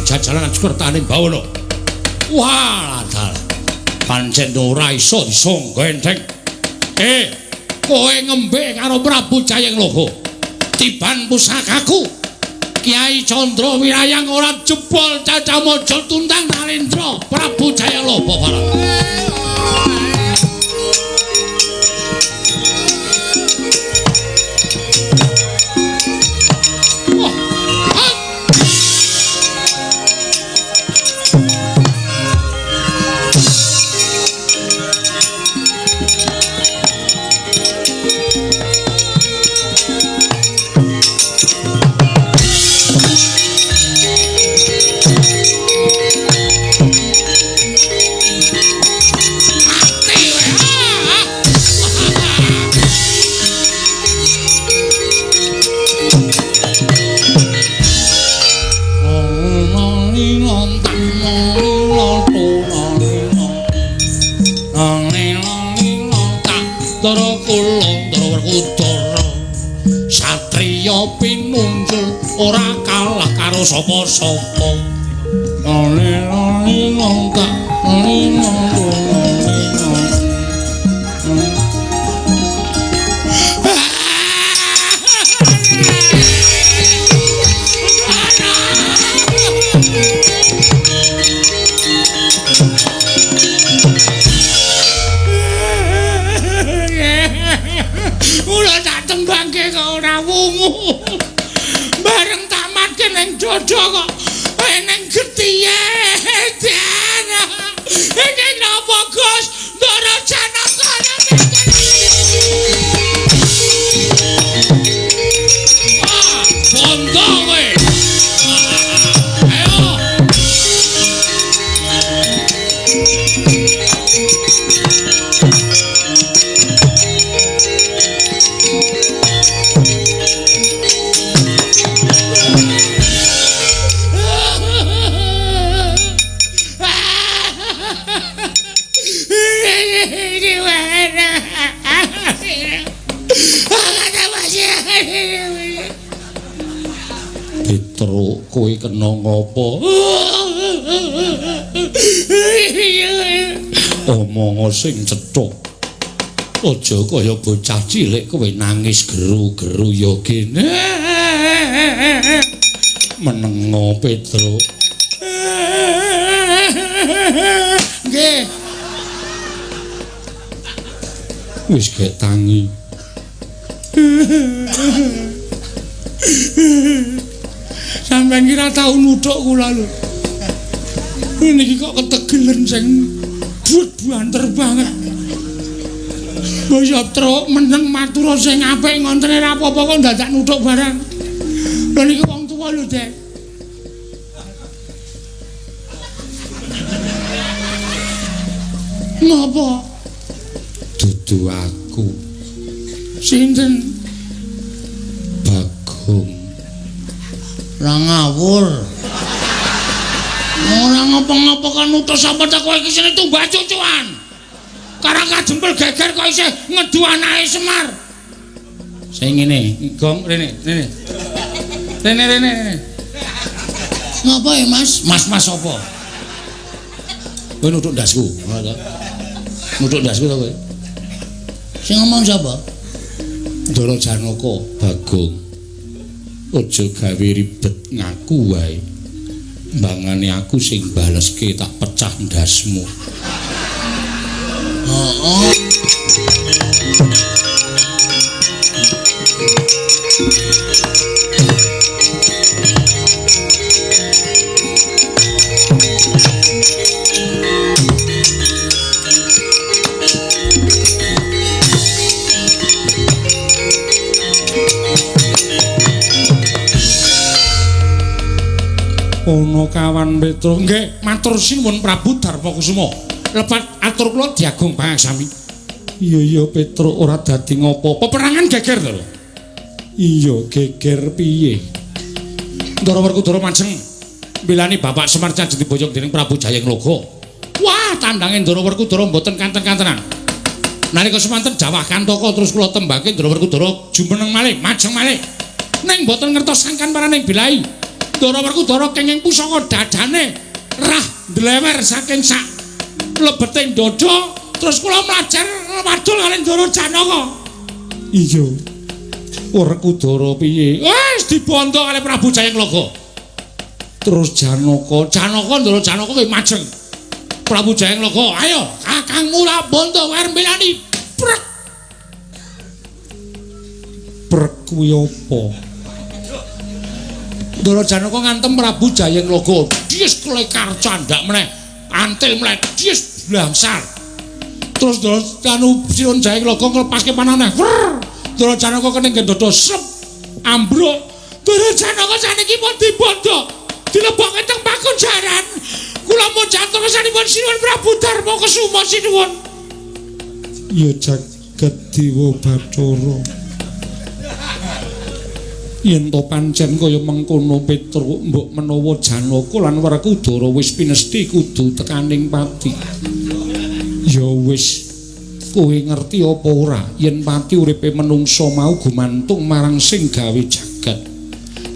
jajalan ajukertane bawana. Wah, dalah. Pancen ora iso disangga enteng. Kowe ngembe karo Prabu Jayengloka. Tiban pusakaku. Kyai Candra Wirayang ora jebol cacamaja tuntang nalendra Prabu Jayengloka para. Ora kalah karo sapa-sapa. Ora tak tembangke kok ora wungu. Bareng tak matke ning dada kok eneng getihe. Iki napa Gus? Ndara Janaka. Ah, bondo kowe. Ayo. Petruk kowe kena ngopo? Omong sing cetha. Aja kaya bocah cilik kowe nangis geru-geru ya kene. Menengo Petruk. Nggih. Wis gek tangi. Sampeyan kira tau nuthuk kula lho. Niki kok ketegelen sing but banter banget. Mbok truk meneng matur sing apik ngontene ra apa-apa kok dadak nuthuk barang. Lho niki wong tuwa lho, Dek. Ngopo? Dudu aku. Sinten? Bagong. Ora ngawur. Ora ngapa-ngapa kan utus sapa ta kowe iki sine tumbak cucuan. Karang kajempel geger kok isih ngedu anake Semar. Sing ngene, gong rene, rene. Rene rene rene. Ngapa ya, Mas? Mas-mas sapa? Kowe nuthuk ndasku, ngono to. Nuthuk ndasku to kowe. Sing ngomong sapa? Ndara Janaka, Bagong. Aja gawe ribet ngaku wae. Mbangane aku sing baleske tak pecah ndasmu. Heeh. Ana kawan Petro. Nggih, matur sinuwun Prabu Darmakusuma. Lepat atur kula diagung pangaksami. Iya iya Petro ora dadi ngopo. Peperangan geger to lho. Iya, geger piye? Ndara Werkudara majeng mbelani Bapak Semar Candhi diboyong dening Prabu Jayengloka. Wah, tandange Ndara Werkudara mboten kanten-kantenan. Nalika semanten jawah kantaka terus kula tembake Ndara Werkudara jumeneng malih, majeng malih. Ning mboten ngertos sangkan paraning bilai. Ndara Werkudara kenging pusaka dadane rah ndlewer saking sak lebeting dada terus kula mlajar wadul kali Ndara Janaka. Iya. Werkudara piye? Wis dibondo kali Prabu Jayenglaga. Terus Janaka, Janaka Ndara Janaka kuwi majeng. Prabu Jayenglaga, ayo kakangmu ra bondo arep mbelani. Prek. Prek kuwi apa? Ndara Janaka ngantem Prabu Jayenglaga. Dies klekar candhak meneh. Antil meneh, dies blangsar. Terus Ndara anu Sinuwun Jayenglaga nglepaske panane. Ndara Janaka kening dada srep ambruk. Ndara Janaka saniki pun dibondo. Dilebokke teng pakunjaran. Kula munjatur kesanipun Sinuwun Prabu Darma Kesuma sinuwun. Ya jagat dewa Bathara. Yen to pancen kaya mengkono Petruk, mbok menawa Janaka lan Werkudara wis pinesti kudu tekaning pati. Ya wis, kowe ngerti apa ora yen pati uripe menungsa mau gumantung marang sing gawe jagat.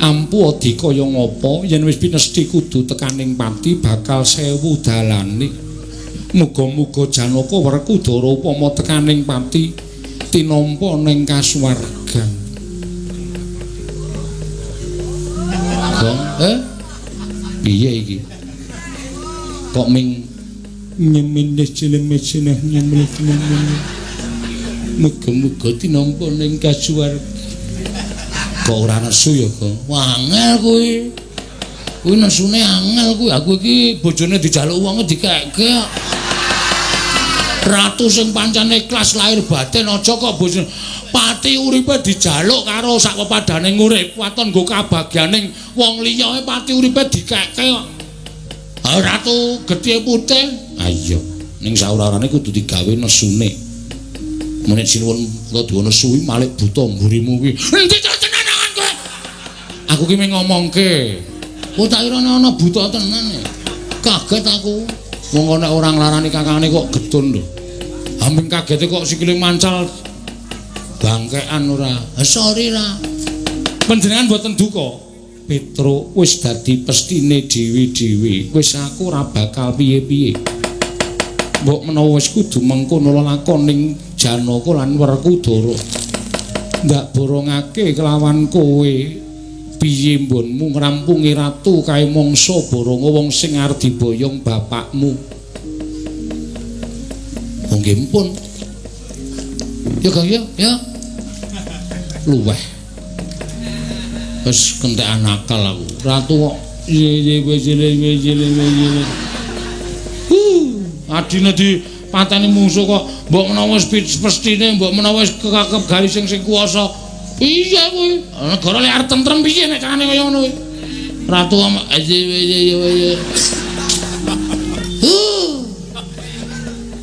Ampuh adi kaya ngapa yen wis pinesti kudu tekaning pati bakal sewu dalane. Muga-muga Janaka Werkudara upama tekaning pati tinampa ning kasuwargan. Gong, piye iki? Kok ming nyemine cilemecene nyemile. Muga-muga tinampa ning kasuwargan. Kok ora nesu ya, Gong? Wah, angel kuwi. Kuwi nesune angel kuwi. Aku iki bojone dijaluk wonge dikekke. Ratu sing pancen ikhlas lahir batin aja kok bojone pati uripe dijaluk karo sak pepadane urip waton nggo kabagyaning wong liya pati uripe dikekke kok. Ha ratu getih putih. Ha iya, ning saura-urane kudu digawe nesune. Menit sinuwun Puntadewa nesu kuwi malik buta mburimu kuwi. Endi to tenanan kowe? Aku ki mung ngomongke. Oh tak kira ana buta tenan. Kaget aku. Wong kok nek ora nglarani kakangane kok getun lho. Hampir kagete kok sikile mancal bangkean ora. Sorry ra. Panjenengan mboten duka. Petruk wis dadi pestine dhewe-dhewe. Wis aku ora bakal piye-piye. Mbok menawa wis kudu mengkono lelakoning Janaka lan Werkudara. Ndak borongake kelawan kowe. Piye mbonmu ngrampungi ratu kae mangsa boronga wong sing arep diboyong bapakmu. Oh nggih pun. Ya Kang ya, ya. Luweh. Wis kentekan akal aku. Ratu kok ye ye ye ye ye ye. Adine dipateni mungsuh kok mbok menawa wis pestine, mbok menawa wis kekakep garis sing kuwasa. Piye kuwi? Negara lek arep tentrem piye nek carane kaya ngono kuwi? Ratu ye.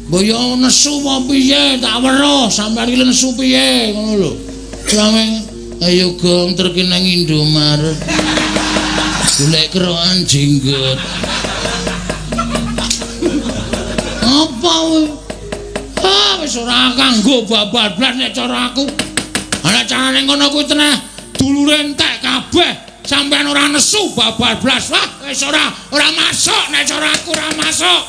Mbok yo nesu apa piye? Tak weruh sampean iki nesu piye ngono lho. Sampe ayo Gong terki nang Indomaret. Golek kerokan jenggot. Apa kuwi? Ah wis ora kanggo babar blas nek cara aku. Ana carane ngono kuwi tenah dulure entek kabeh. Sampeyan ora nesu babar blas. Wah wis ora masuk nek cara aku ora masuk.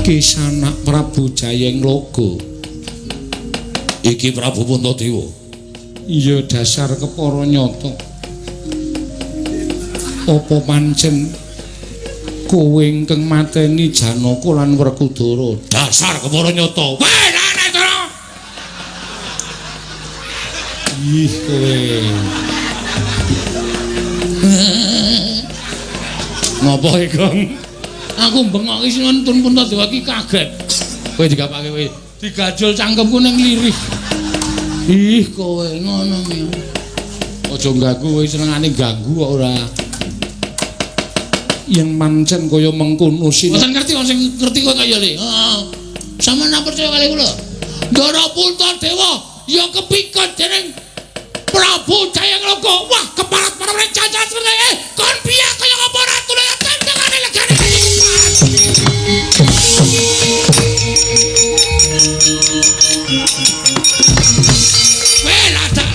Kisanak Prabu Jayenglaga. Iki Prabu Puntadewa. Iya dasar kepara nyata. Apa pancen kowe ingkang mateni Janaka lan Werkudara? Dasar kepara nyata. Weh, lha cara. Ih kowe. Ngopo iki, Gong? Aku bengok iki Sinuwun Puntadewa iki kaget. Kowe digapake kowe. Digajul cangkemku ning lirih. Ih kowe ngono ya. Aja ganggu kowe senengane ganggu kok ora. Yen pancen kaya mengkono sing mboten ngerti wong sing ngerti kowe kaya le. Heeh. Sampeyan ora percaya kali kula. Ndara Puntadewa ya kepikut dening Prabu Jayengloka. Wah, keparat para cacat seperti kon piye kaya ngapa ratu tentangane legane keparat. Weh, lada.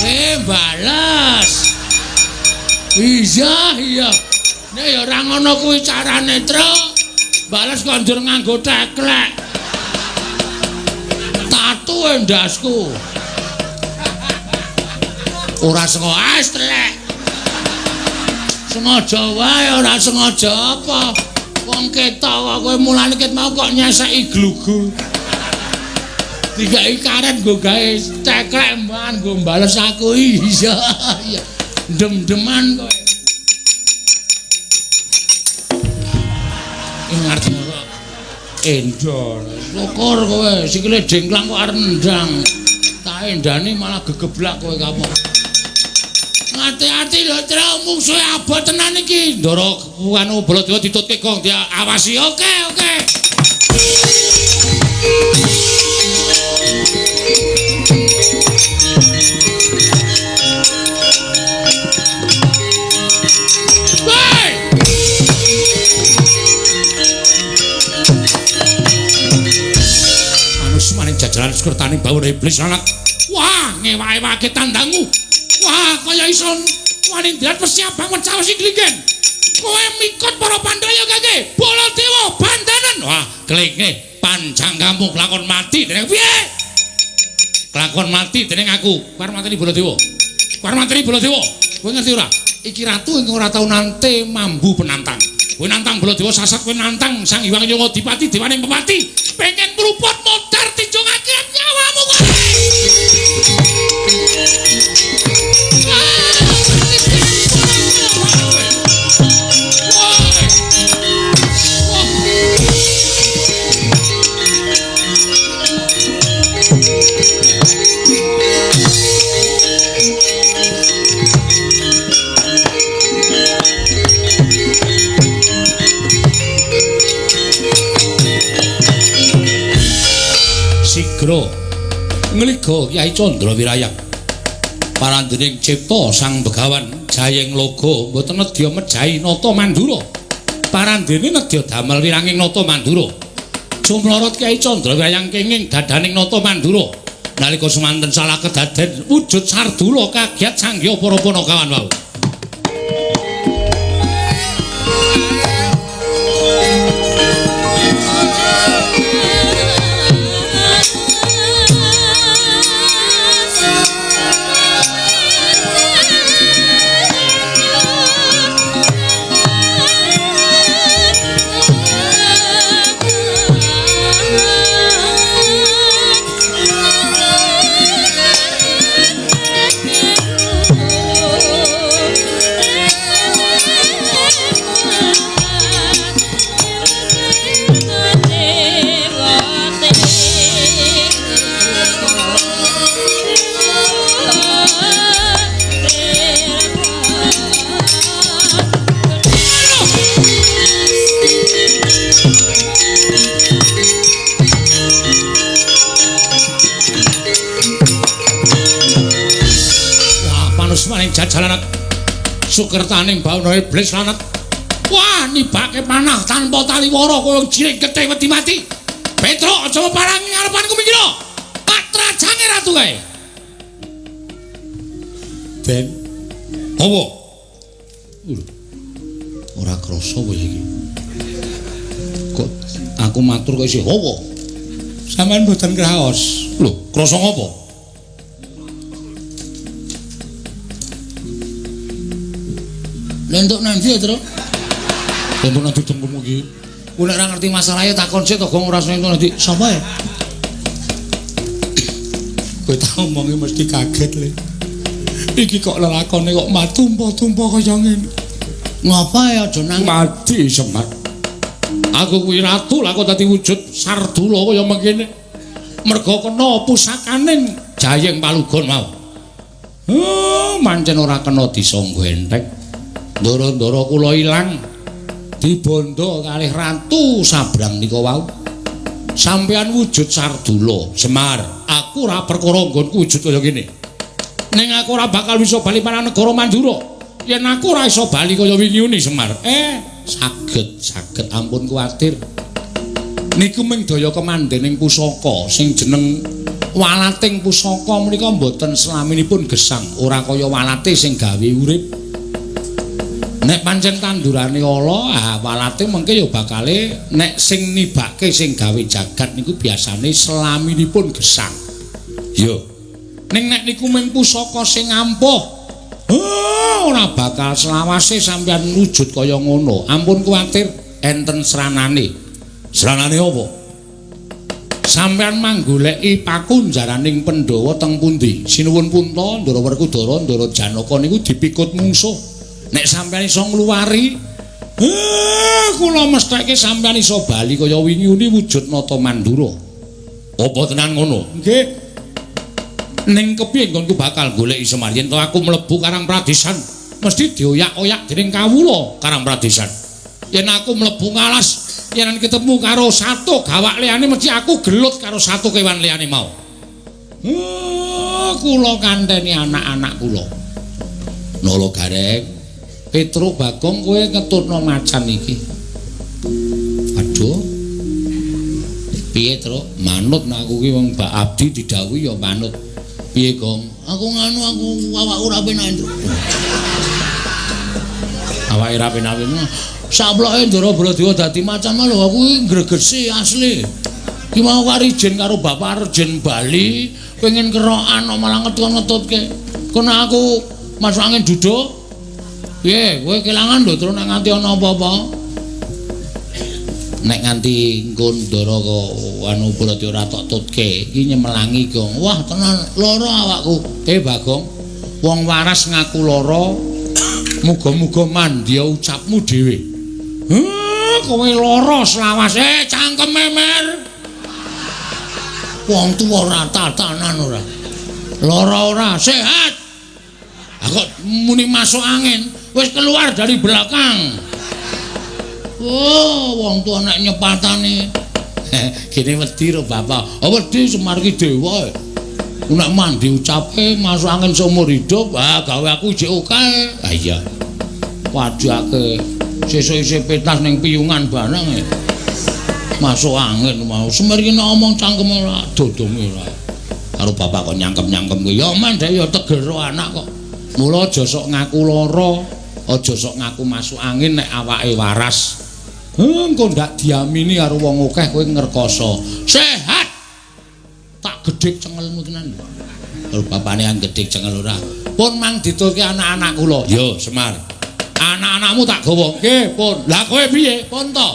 Weh, balas. Iya, iya. Nek ya ora ngono kuwi carane, Truk. Bales kok njur nganggo teklek. Tatu endasku. Ora sengaja telek. Sengaja wae ora sengaja apa. Wong ketok kok kowe mulane ket mau kok nyeseki glugu. Digawe karet nggo gawe teklek mban nggo bales aku. Iya, iya. Dem-deman kowe. Ngerti kok endor. Syukur kowe sikile dengklang kok arep nendang. Tak endane malah gegeblak kowe kapok. Ati-ati lho Truk, mungsuhe abot tenan iki. Ndara anu Baladewa ditutke gong diawasi. Oke, oke. Jajaran sekertane bawur iblis anak. Wah, ngewa-ewake tandangmu. Wah, kaya iso wani ndrat persiapan wecawesi klingen. Kowe mikot para Pandhawa kake. Baladewa bandanen. Wah, klinge panjang kampung kelakon mati dening piye? Kelakon mati dening aku. Kowe arep mateni Baladewa. Kowe arep mateni Baladewa. Kowe ngerti ora? Iki ratu ingkang ora tau nante mambu penantang. Kowe nantang Baladewa sasat, kowe nantang Sang Hyang Yongodipati dewaning pepati. Pengen mruput modar tinjung akhirat nyawamu kowe. Sigra ngliga Kyai Candra Wirayang parandening cipta Sang Begawan Jayengloka mboten nedya mejahi Nata Mandura. Parandene nedya damel wiranging Nata Mandura. Jumlorot Kyai Candra Wirayang kenging dadaning Nata Mandura. Nalika semanten salah kedaden wujud sardula kagiat sanggya para panakawan wau. Jalanan sukertaning bawana iblis lanat. Wah, nibake panah tanpa taliwara kowe jiring getih wedi mati. Petruk aja parangi ngarepanku mikira. Patrajange ratu kae. Den. Apa? Ora krasa kowe iki. Kok aku matur kok isih hawa. Sampeyan mboten kraos. Lho, krasa ngopo? Lentuk nanti ya, Truk? Lentuk nanti dengkulmu iki. Ku nek ora ngerti masalahe takon sik to, Gong, ora seneng nanti. Sapa ya? Kowe tak omongi mesti kaget le. Iki kok lelakone kok matumpa-tumpa kaya ngene. Ngapa ya aja nang mati Semar. Aku kuwi ratu lah kok dadi wujud sardula kaya mengkene. Merga kena pusakaning Jayeng Palugon mau. Mancen ora kena disangga entek. Ndara-ndara kula ilang dibondo kalih ratu sabrang nika wau. Sampeyan wujud sardula, Semar. Aku ora perkara nggonku wujud kaya ngene. Ning aku ora bakal bisa bali marang negara Mandura. Yen aku ora iso bali kaya wingi uni Semar. Saged, saged ampun kuwatir. Niku mung daya kemandening pusaka sing jeneng walating pusaka menika mboten selaminipun gesang, ora kaya walate sing gawe urip. Nek pancen tandurane ala, walate mengke ya bakale nek sing nibake sing gawe jagat niku biasane selaminipun gesang. Yo. Ning nek niku mung pusaka sing ampuh, ora bakal selawase sampeyan wujud kaya ngono. Ampun kuwatir, enten sranane. Sranane apa? Sampeyan manggoleki pakunjaraning Pandhawa teng pundi? Sinuwun Punta, Ndara Werkudara, Ndara Janaka niku dipikut mungsuh. Nek sampeyan iso ngluwari, kula mestheke sampeyan iso bali kaya wingi uni wujud nata Mandura. Apa tenan ngono? Nggih. Ning kepiye nggonku bakal goleki Semar yen to aku mlebu Karang Pradesan mesti dioyak-oyak dening kawula Karang Pradesan. Yen aku mlebu ngalas, yen ketemu karo satu gawak liyane mesti aku gelut karo satu kewan liyane mau. Kula kanteni anak-anak kula. Nala Gareng, Petruk Bagong kowe ngetutno macan iki. Aduh. Piye, Truk? Manut nek aku ki wong Mbak Abdi didhawuhi ya manut. Piye, Gong? Aku nganu aku awakku ora penak, Truk. Awake ora penak. Saploke Ndara Baladewa dadi macan lho aku iki ngregesi asli. Ki mau kari ijen karo Bapak Arjen Bali, pengen kerokan kok malah ngetut-ngetutke. Kono aku masuk angin duduk. Piye, kowe kelangan lho terus nek nganti ana apa-apa. Nek nganti engko Ndara kok anu Baladewa ora tok tutke, iki nyemelangi, Gong. Wah, tenan lara awakku. Bagong, wong waras ngaku lara, muga-muga mandya ucapmu dhewe. Kowe lara selawase, cangkeme mer. Wong tuwa ora tatanan ora. Lara ora, sehat. Aku muni masuk angin, wis keluar dari belakang. Oh, wong tuwa nek nyepatane. Gene wedi ro bapak. Oh, wedi Semar ki dewa. Nek mandi ucape masuk angin seumur hidup, ah gawe aku jek oke. Ah iya. Wajake sesuk isih pentas ning piyungan barang e. Masuk angin mau. Semar ki nek omong cangkeme ora dodonge ora. Karo bapak kok nyangkem-nyangkem ki. Ya men dhek ya tegel ro anak kok. Mula aja sok ngaku lara, aja sok ngaku masuk angin nek awake waras. Engko ndak diamini karo wong akeh kowe ngrekoso. Sehat. Tak gedhek cengelmu tenan. Karo bapane ang gedhek cengel ora. Pun mang diturke anak-anak kula. Yo Semar. Anak-anakmu tak gawa. Nggih, pun. Lah kowe piye? Pun to.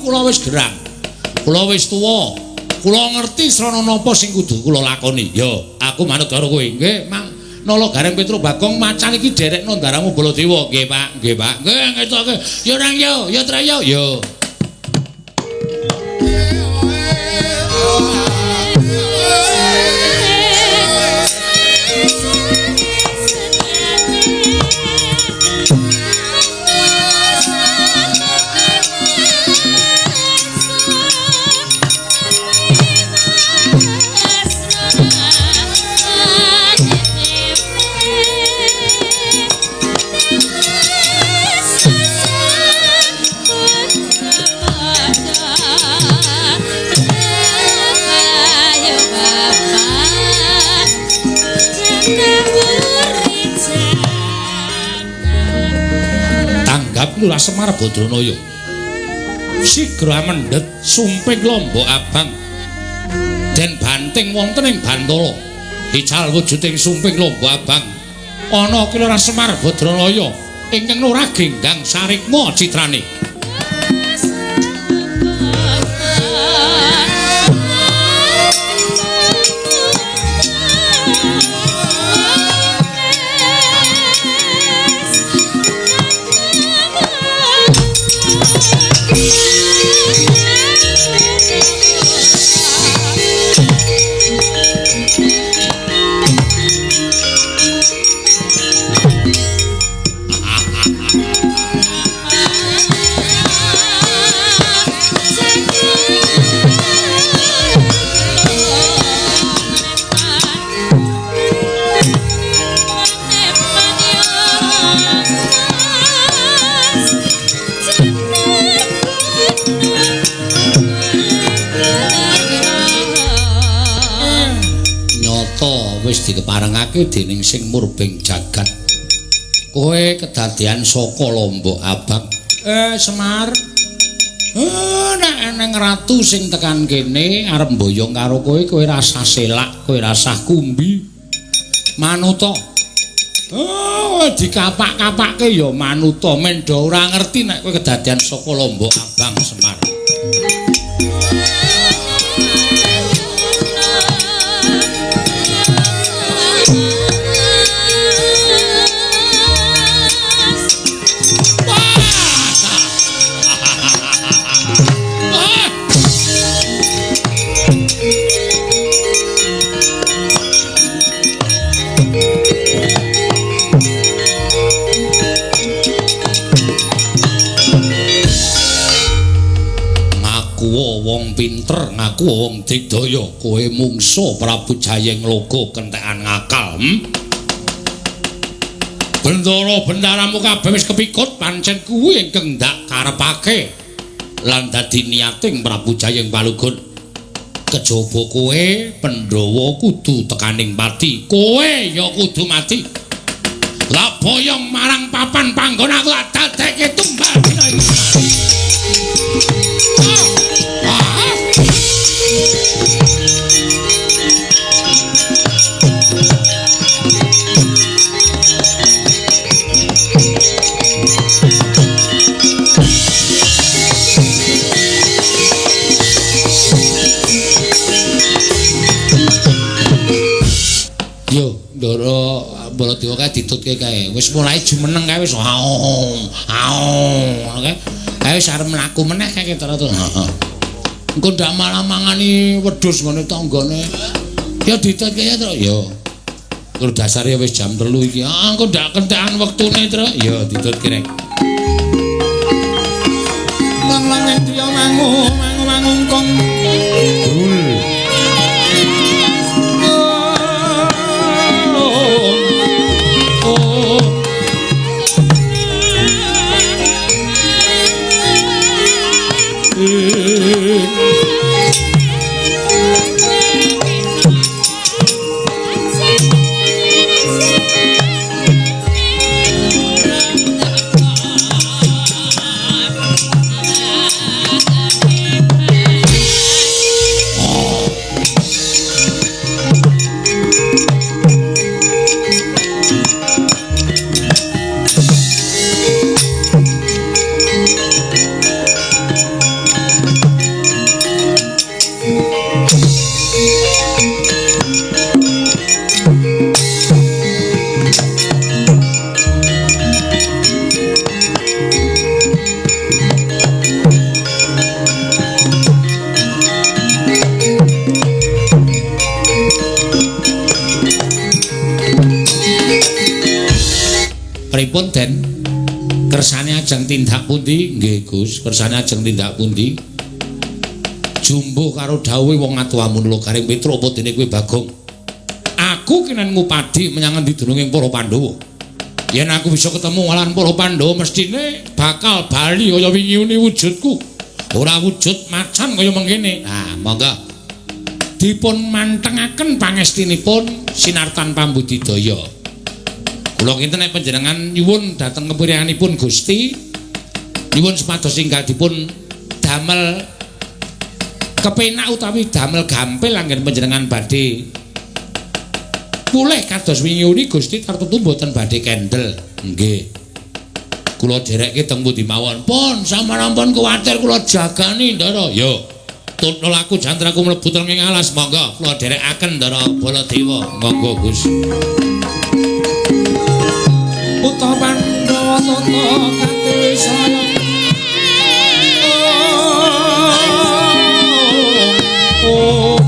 Kula wis gerang. Kula wis tuwa. Kula ngerti srana napa sing kudu kula lakoni. Yo, aku manut karo kowe. Nggih, Mang. Nala Gareng Petruk Bagong macan iki derekno ndaramu Baladewa. Nggih, Pak. Nggih, Pak. Nggih, ngetoke. Yo nang yo, yo trayo. Yo. Lurah Semar Badranaya sigra mendhet sumping lombok abang den banting wonten ing Bantala. Ical wujuding sumping lombok abang ana ki Lurah Semar Badranaya ingkang ora genggang sarikma citrane. Nyata wis dikeparengake dening sing murbeng jagat. Kowe kedadean saka Lombok Abang. Semar. Nek eneng ratu sing tekan kene arep mboyong karo kowe, kowe rasah selak, kowe rasah kumbi. Manuta. Oh, dikapak-kapake ya manuta, mendo ora ngerti nek kowe kedadean saka Lombok Abang Semar. Wong pinter ngaku wong digdaya, kowe mungsu Prabu Jayengloga kentekan ngakal. Bendara bendaramu kabeh wis kepikut, pancen kuwi ingkang ndak karepake lan dadi niating Prabu Jayeng Palugun. Kejaba kowe Pandhawa kudu tekaning pati, kowe ya kudu mati. Lah boyong marang papan panggon aku tak dadekke tumbal dina iki. Yo, Ndara Baladewa kae ditutke kae. Wis mulai jumeneng kae wis aung, aung ngono kae. Kae wis arep mlaku meneh kae ketara to. Heeh. Engko ndak malah mangani wedhus ngene tanggane. Ya ditutke ya, Tru. Ya. Tur dasare wis jam 3 iki. Ah, engko ndak kentekan wektune, Tru. Ya ditutke rek. Lang-lang driya mangu, mangu mangungkung. Brul. Pripun Den? Kersane ajeng tindak pundi? Nggih Gus, kersane ajeng tindak pundi? Jumbuh karo dawuhe wong atuwamu Nula Garing Petruk apa dene kowe Bagong? Aku kenen ngupadi menyang endi dununging para Pandhawa. Yen aku bisa ketemu lan para Pandhawa mestine bakal bali kaya wingi wujudku. Ora wujud macan kaya mengkene. Nah, monggo dipun mantengaken pangestinipun sinartan pambudidaya. Kula kinten nek panjenengan nyuwun dhateng kepirihanipun Gusti, nyuwun supados ingkang dipun damel kepenak utawi damel gampil anggen panjenengan badhe pulih kados wingi uni Gusti tartetu mboten badhe kendel. Nggih. Kula dherekke teng pundi mawon. Pun sampeyan ampun kuwatir kula jagani Ndara. Yo. Tutul aku jantraku mlebu teng ing alas monggo kula dherekaken Ndara Baladewa. Monggo Gus. Uta Pandhawa tata kanthi saya. Oh.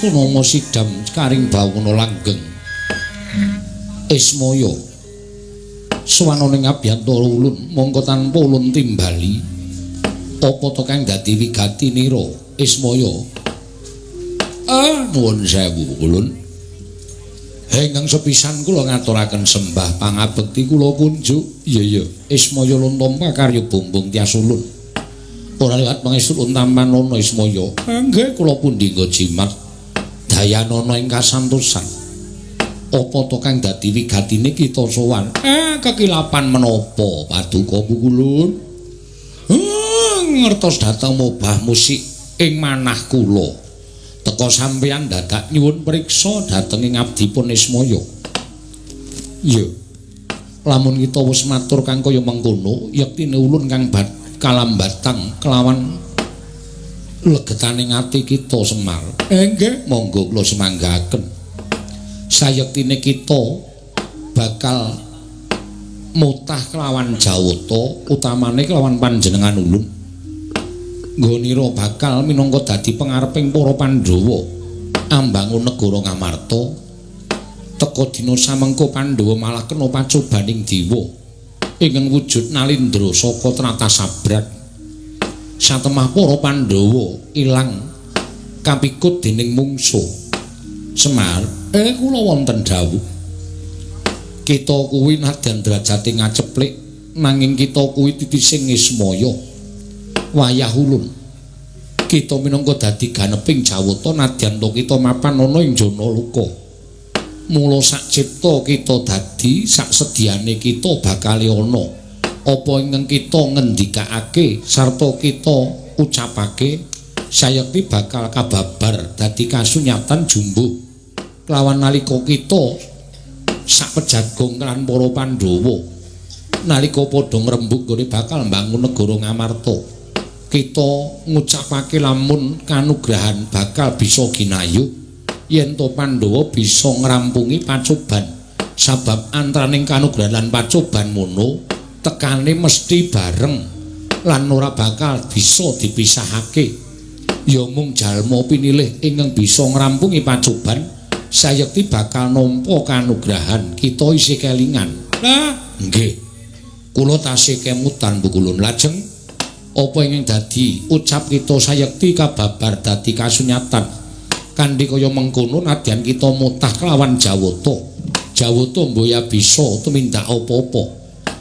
Nama sidam karing bawana langgeng. Ismaya suwanane ngabiyantara ulun mongko tanpa ulun timbali apa to kang dadi wigatinira Ismaya? Nuwun sewu ulun. Ingkang sepisan kula ngaturaken sembah pangabekti kula kunjuk. Iya iya, Ismaya lun tampa karya bumbung tias ulun. Ora liwat pangestu ulun tampanana Ismaya. Nggih kula pundi nggo jimat dayanana ing kasantosan. Apa to kang dadi wigatine kita sowan? Kekilapan menapa paduka pukulun? Ngertos dhateng mobah musik ing manah kula. Teka sampeyan dadak nyuwun priksa dhateng ing abdipun Ismaya. Iya. Lamun kita wis matur kang kaya mengkono, yektine ulun kang kalambatang kelawan legetaning ati kita Semar. Nggih, monggo kula semanggaken. Sayektine kita bakal mutah kelawan Jawata, utamane kelawan panjenengan ulun. Nggonira bakal minangka dadi pengareping para Pandhawa ambangun negara Ngamarta. Teka dina samengko Pandhawa malah kena pacobaning dewa ingkang wujud Nalindra saka tlatah Sabrak. Satemah para Pandhawa ilang kapikut dening mungsuh. Semar, kula wonten dawuh. Kita kuwi nadyan drajate ngaceplik nanging kita kuwi titising Ismaya. Wayah ulun kita minangka dadi ganeping Jawata nadyan to kita mapan ana ing Janaloka. Mula sak cipta kita dadi sak sediane kita bakal ana. Apa ingkang kita ngendikake sarta kita ucapake sayekti bakal kababar dadi kasunyatan jumbuh. Kelawan nalika kita sak pejagong lan para Pandhawa nalika padha ngrembug nggone bakal mbangun negara Ngamarta, kita ngucapake lamun kanugrahan bakal bisa ginayuh yen to Pandhawa bisa ngrampungi pacoban. Sabab antaraning kanugrahan lan pacoban mono tekane mesti bareng lan ora bakal bisa dipisahake. Ya mung jalma pinilih ingkang bisa ngrampungi pacoban sayekti bakal nampa kanugrahan. Kita isih kelingan. Lah nggih, kula tasih kemutan bukulun. Lajeng apa ingkang dadi ucap kita sayekti kababar dadi kasunyatan. Kanthi kaya mengkono nadyan kita mutah kelawan Jawata. Jawata mboya bisa tumindak apa-apa.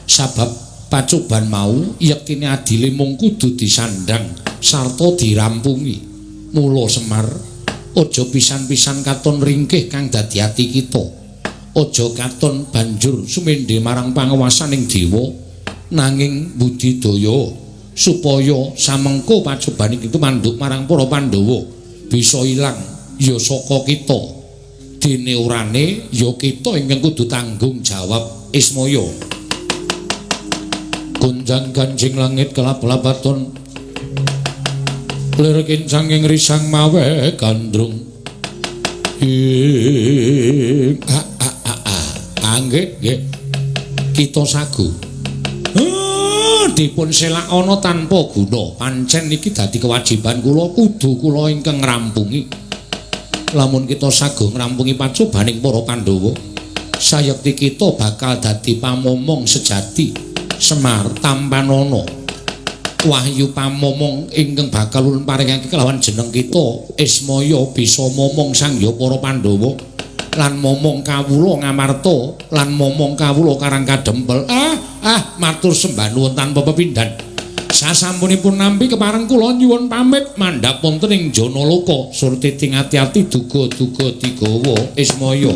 Sabab pacoban mau yektine adile mung kudu disandhang sarta dirampungi. Mula Semar, aja pisan-pisan katon ringkih kang dadi ati kita. Aja katon banjur sumendhe marang panguwasaning dewa nanging budidaya supaya samengko pacoban iki tumanduk marang para Pandhawa bisa ilang ya saka kita. Dene orane ya kita ingkang kudu tanggung jawab Ismaya. Gonjang ganjing langit kelap-lapaton lir kincang ing risang mawe gandrung. Ing a a a a nggih nggih kita sagu. Dipun selakana tanpa guna. Pancen iki dadi kewajiban kula, kudu kula ingkang ngrampungi. Lamun kita saguh ngrampungi pacobaning para Pandhawa, sayekti kita bakal dadi pamomong sejati. Semar tampanana wahyu pamomong ingkang bakal ulun paringake kelawan jeneng kita Ismaya bisa momong sangya para Pandhawa lan momong kawula Ngamarta lan momong kawula Karang Kadempel. Matur sembah nuwun tanpa pepindhan. Sasampunipun nampi kepareng kula nyuwun pamit mandhap wonten ing Janaloka. Surtiting ati-ati duga-duga digawa Ismaya.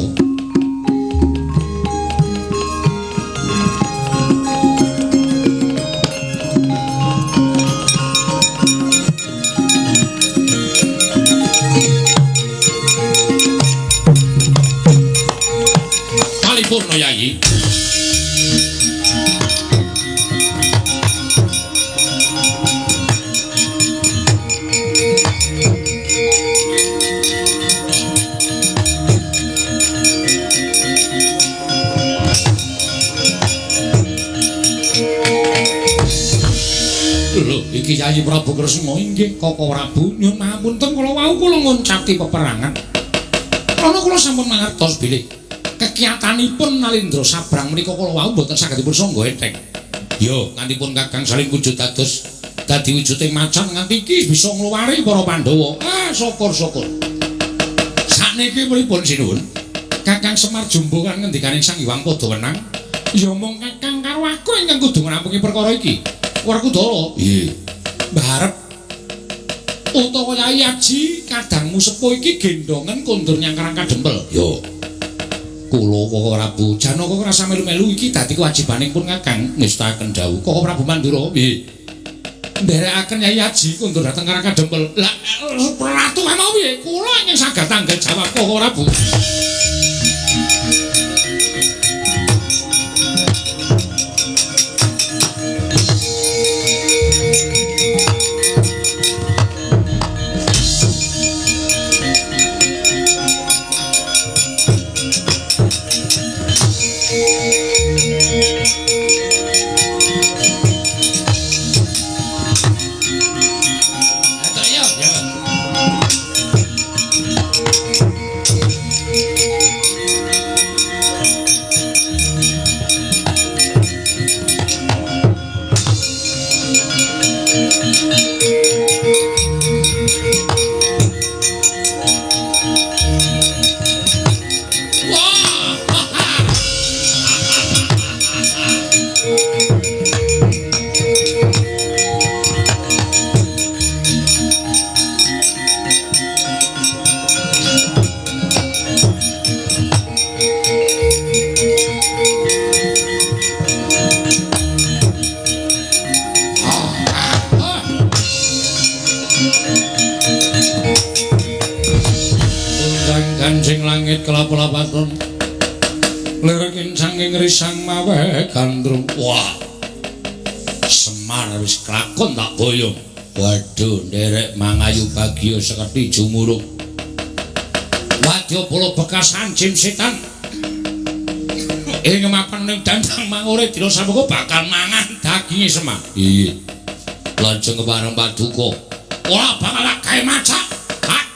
Kalipurna Yayi. Iki Yayi Prabu Kresna inggih Koko Prabu nyuwun pangapunten kula wau kula ngoncati peperangan. Krana kula sampun mangertos bilih kekiyatanipun Nalindra Sabrang menika kala wau mboten saged dipun sangga enteng. Yo, nganti pun Kakang Salim wujud dados dadi wujuding macan nganti iki bisa ngluwari para Pandhawa. Ah, syukur-syukur. Sakniki pripun sinuwun? Kakang Semar jumbo kan ngendikaning Sang Hyang Padawenang, ya mung Kakang karo aku ingkang kudu ngrampungi perkara iki. Werkudara. Nggih. Mbarep utawa Yai Aji kadangmu sepuh iki gendongen kondur nyang Karang Kadempel. Yo. Kula Koko Prabu Janaka ora usah melu-melu iki dadi kewajibaning pun Kakang ngestakaken dawuh. Koko Prabu Mandura. Nggih. Nderekaken Yai Aji kondur dhateng Karang Kadempel. Lah ratu mau piye? Kula ingkang saged tanggal jawab Koko Prabu. Kelap-lapaton lirekin saking risang mawe gandrung. Wah, Semar wis kelakon tak boyong. Waduh, nderek mangayu bagya sekerti jumurung. Wadya bala bekas anjim setan ing mapan ning dandang mangure dina sampeka bakal mangan daginge Semar. Iya, lajeng kepareng paduka ora bakal gawe macak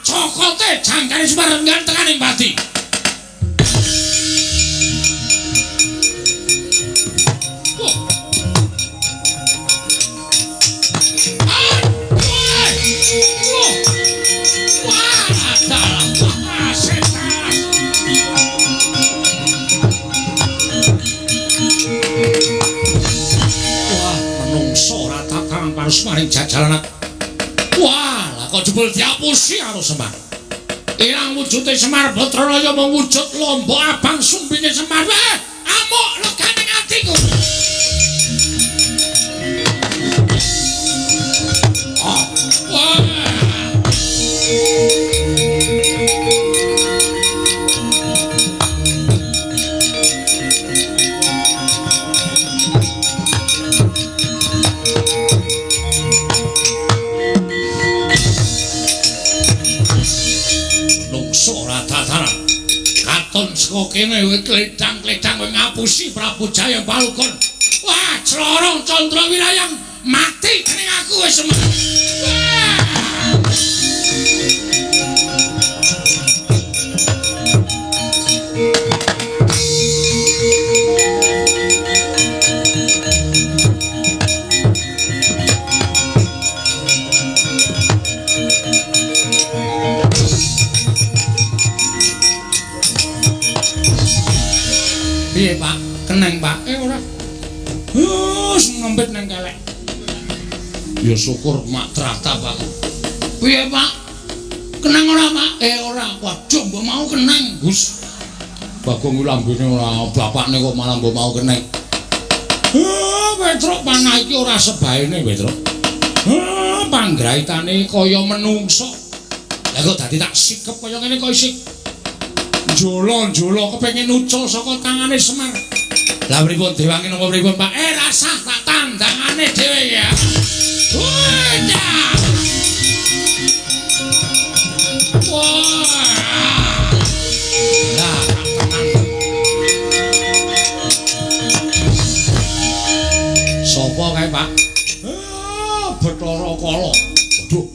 cokote jangkare Semar renggan tekaning pati. Wah, menungso ora tatanan parus maring jajalan. Wah, lah kok jebul diapusi karo Semar. Ilang wujude Semar Batranaya mung wujud lombok abang sumpine Semar. Wah, amuk legane atiku. Ah, wah. Saka kene kowe kledang-kledang kowe ngapusi Prabu Jaya Palukon. Wah, Clorong Candra Wirayang mati dening aku wis. Wah. Piye, Pak? Keneng, Pak? Ora. Wes ngempit nang kelek. Ya syukur mak tratap aku. Piye, Pak? Keneng ora, Pak? Ora. Waduh, mbok mau keneng, Gus. Bagong kuwi lambene ora, bapakne kok malah mbok mau keneng. Petruk panah iki ora sebaene, Petruk. Panggraitane kaya menungso. Lah kok dadi tak sikep kaya ngene kok isih njolo-njolo kepengin ucul saka tangane Semar. Lah pripun dewangi napa pripun, Pak? Rasah tak tandangane dhewe ya. Wah. Wah. Lah tenan. Sopo kae, Pak? Bathara Kala. Waduh.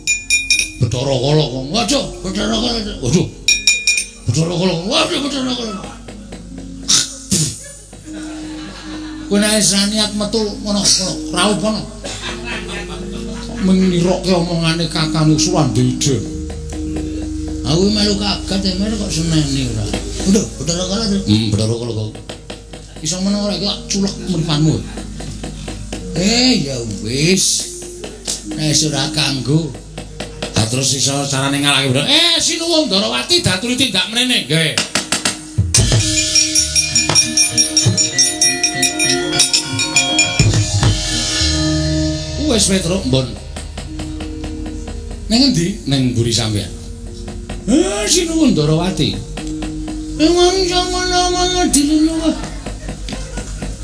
Bathara Kala kok. Waduh, Bathara Kala. Waduh. Bathara Kala. Wah, Bathara Kala. Kowe nek wis niat metu ngono, raup ngono. Mengirokke omongane kakangmu Surandide. Aku melu kaget ya, kok seneni ora. Udah, Bathara Kala. Bathara Kala kok. Iso meneng ora iki tak culek mripatmu. Ya wis. Nek ora kanggo. Ha terus iso carane ngalahke Bathara. Sinuwun Ndarawati daturi tindak mrene. Nggih. Wis Petruk mbon. Ning endi? Ning mburi sampean. Sinuwun Ndarawati. Emang ngono-ngono dilinu.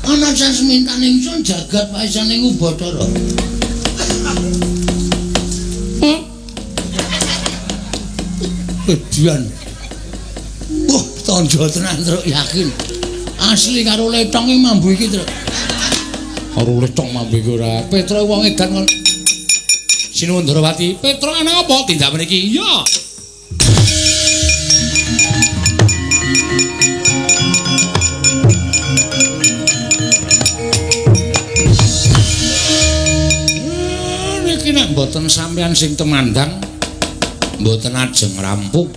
Ana sasmintan ingsun jagat paisane Bathara. Edian. Wah, tandha tenan truk yakin. Asli karo letong iki mambu iki truk. Karo letong mambu iki ora. Petruk wong edan kon. Sinuwun Ndarawati, Petruk ana apa tindak mriki? Iya. Niki nek mboten sampeyan sing temandang mboten ajeng rampung.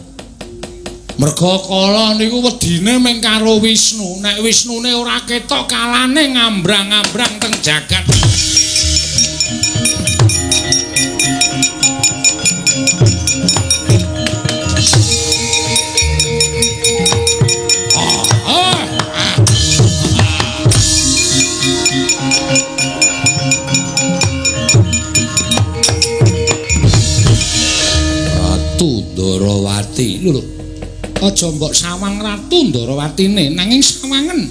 Merga kala niku wedine mung karo Wisnu. Nek Wisnune ora ketok kalane ngambrang-ambrang teng jagat. Ratu Ndarawati. Lho lho. Aja mbok sawang Ratu Ndarawatine nanging sawangen.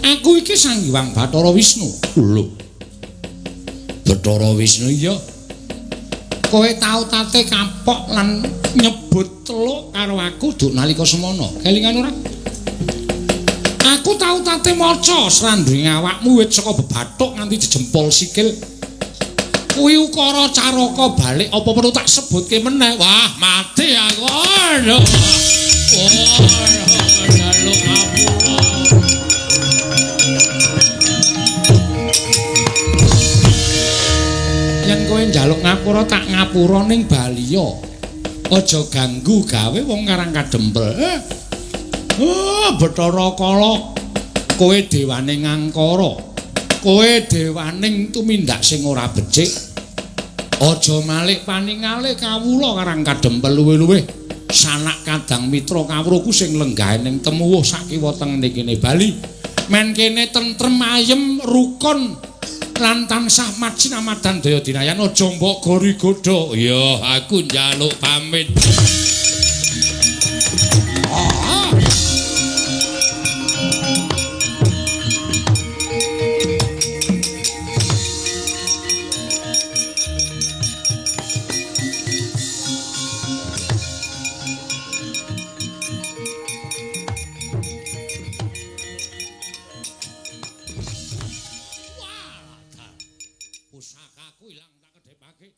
Aku iki Sang Hyang Bathara Wisnu. Lho. Bathara Wisnu iya. Kowe tau tate kapok lan nyebut teluk karo aku duk nalika semana. Kelingan ora? Aku tau tate maca srandinge awakmu wit saka bebathuk nganti jejempol sikil. Kuwi ukara caraka balik apa perlu tak sebutke meneh? Wah, mati aku. Aduh. Wah, njaluk ngapura. Yen kowe njaluk ngapura tak ngapura ning baliya. Aja ganggu gawe wong Karang Kadempel. Bathara Kala, kowe dewane ngangkara. Kowe dewaning tumindak sing ora becik. Aja malik paningale kawula Karang Kadempel luwih-luwih sanak kadang mitra kawruhku sing lenggahe ning temuwuh sakiwa tengene kene Bali. Men kene tentrem ayem rukun lan tansah majinamadan daya dinayan aja mbok gori godha. Ya aku njaluk pamit. Pusakaku ilang tak kedhepake.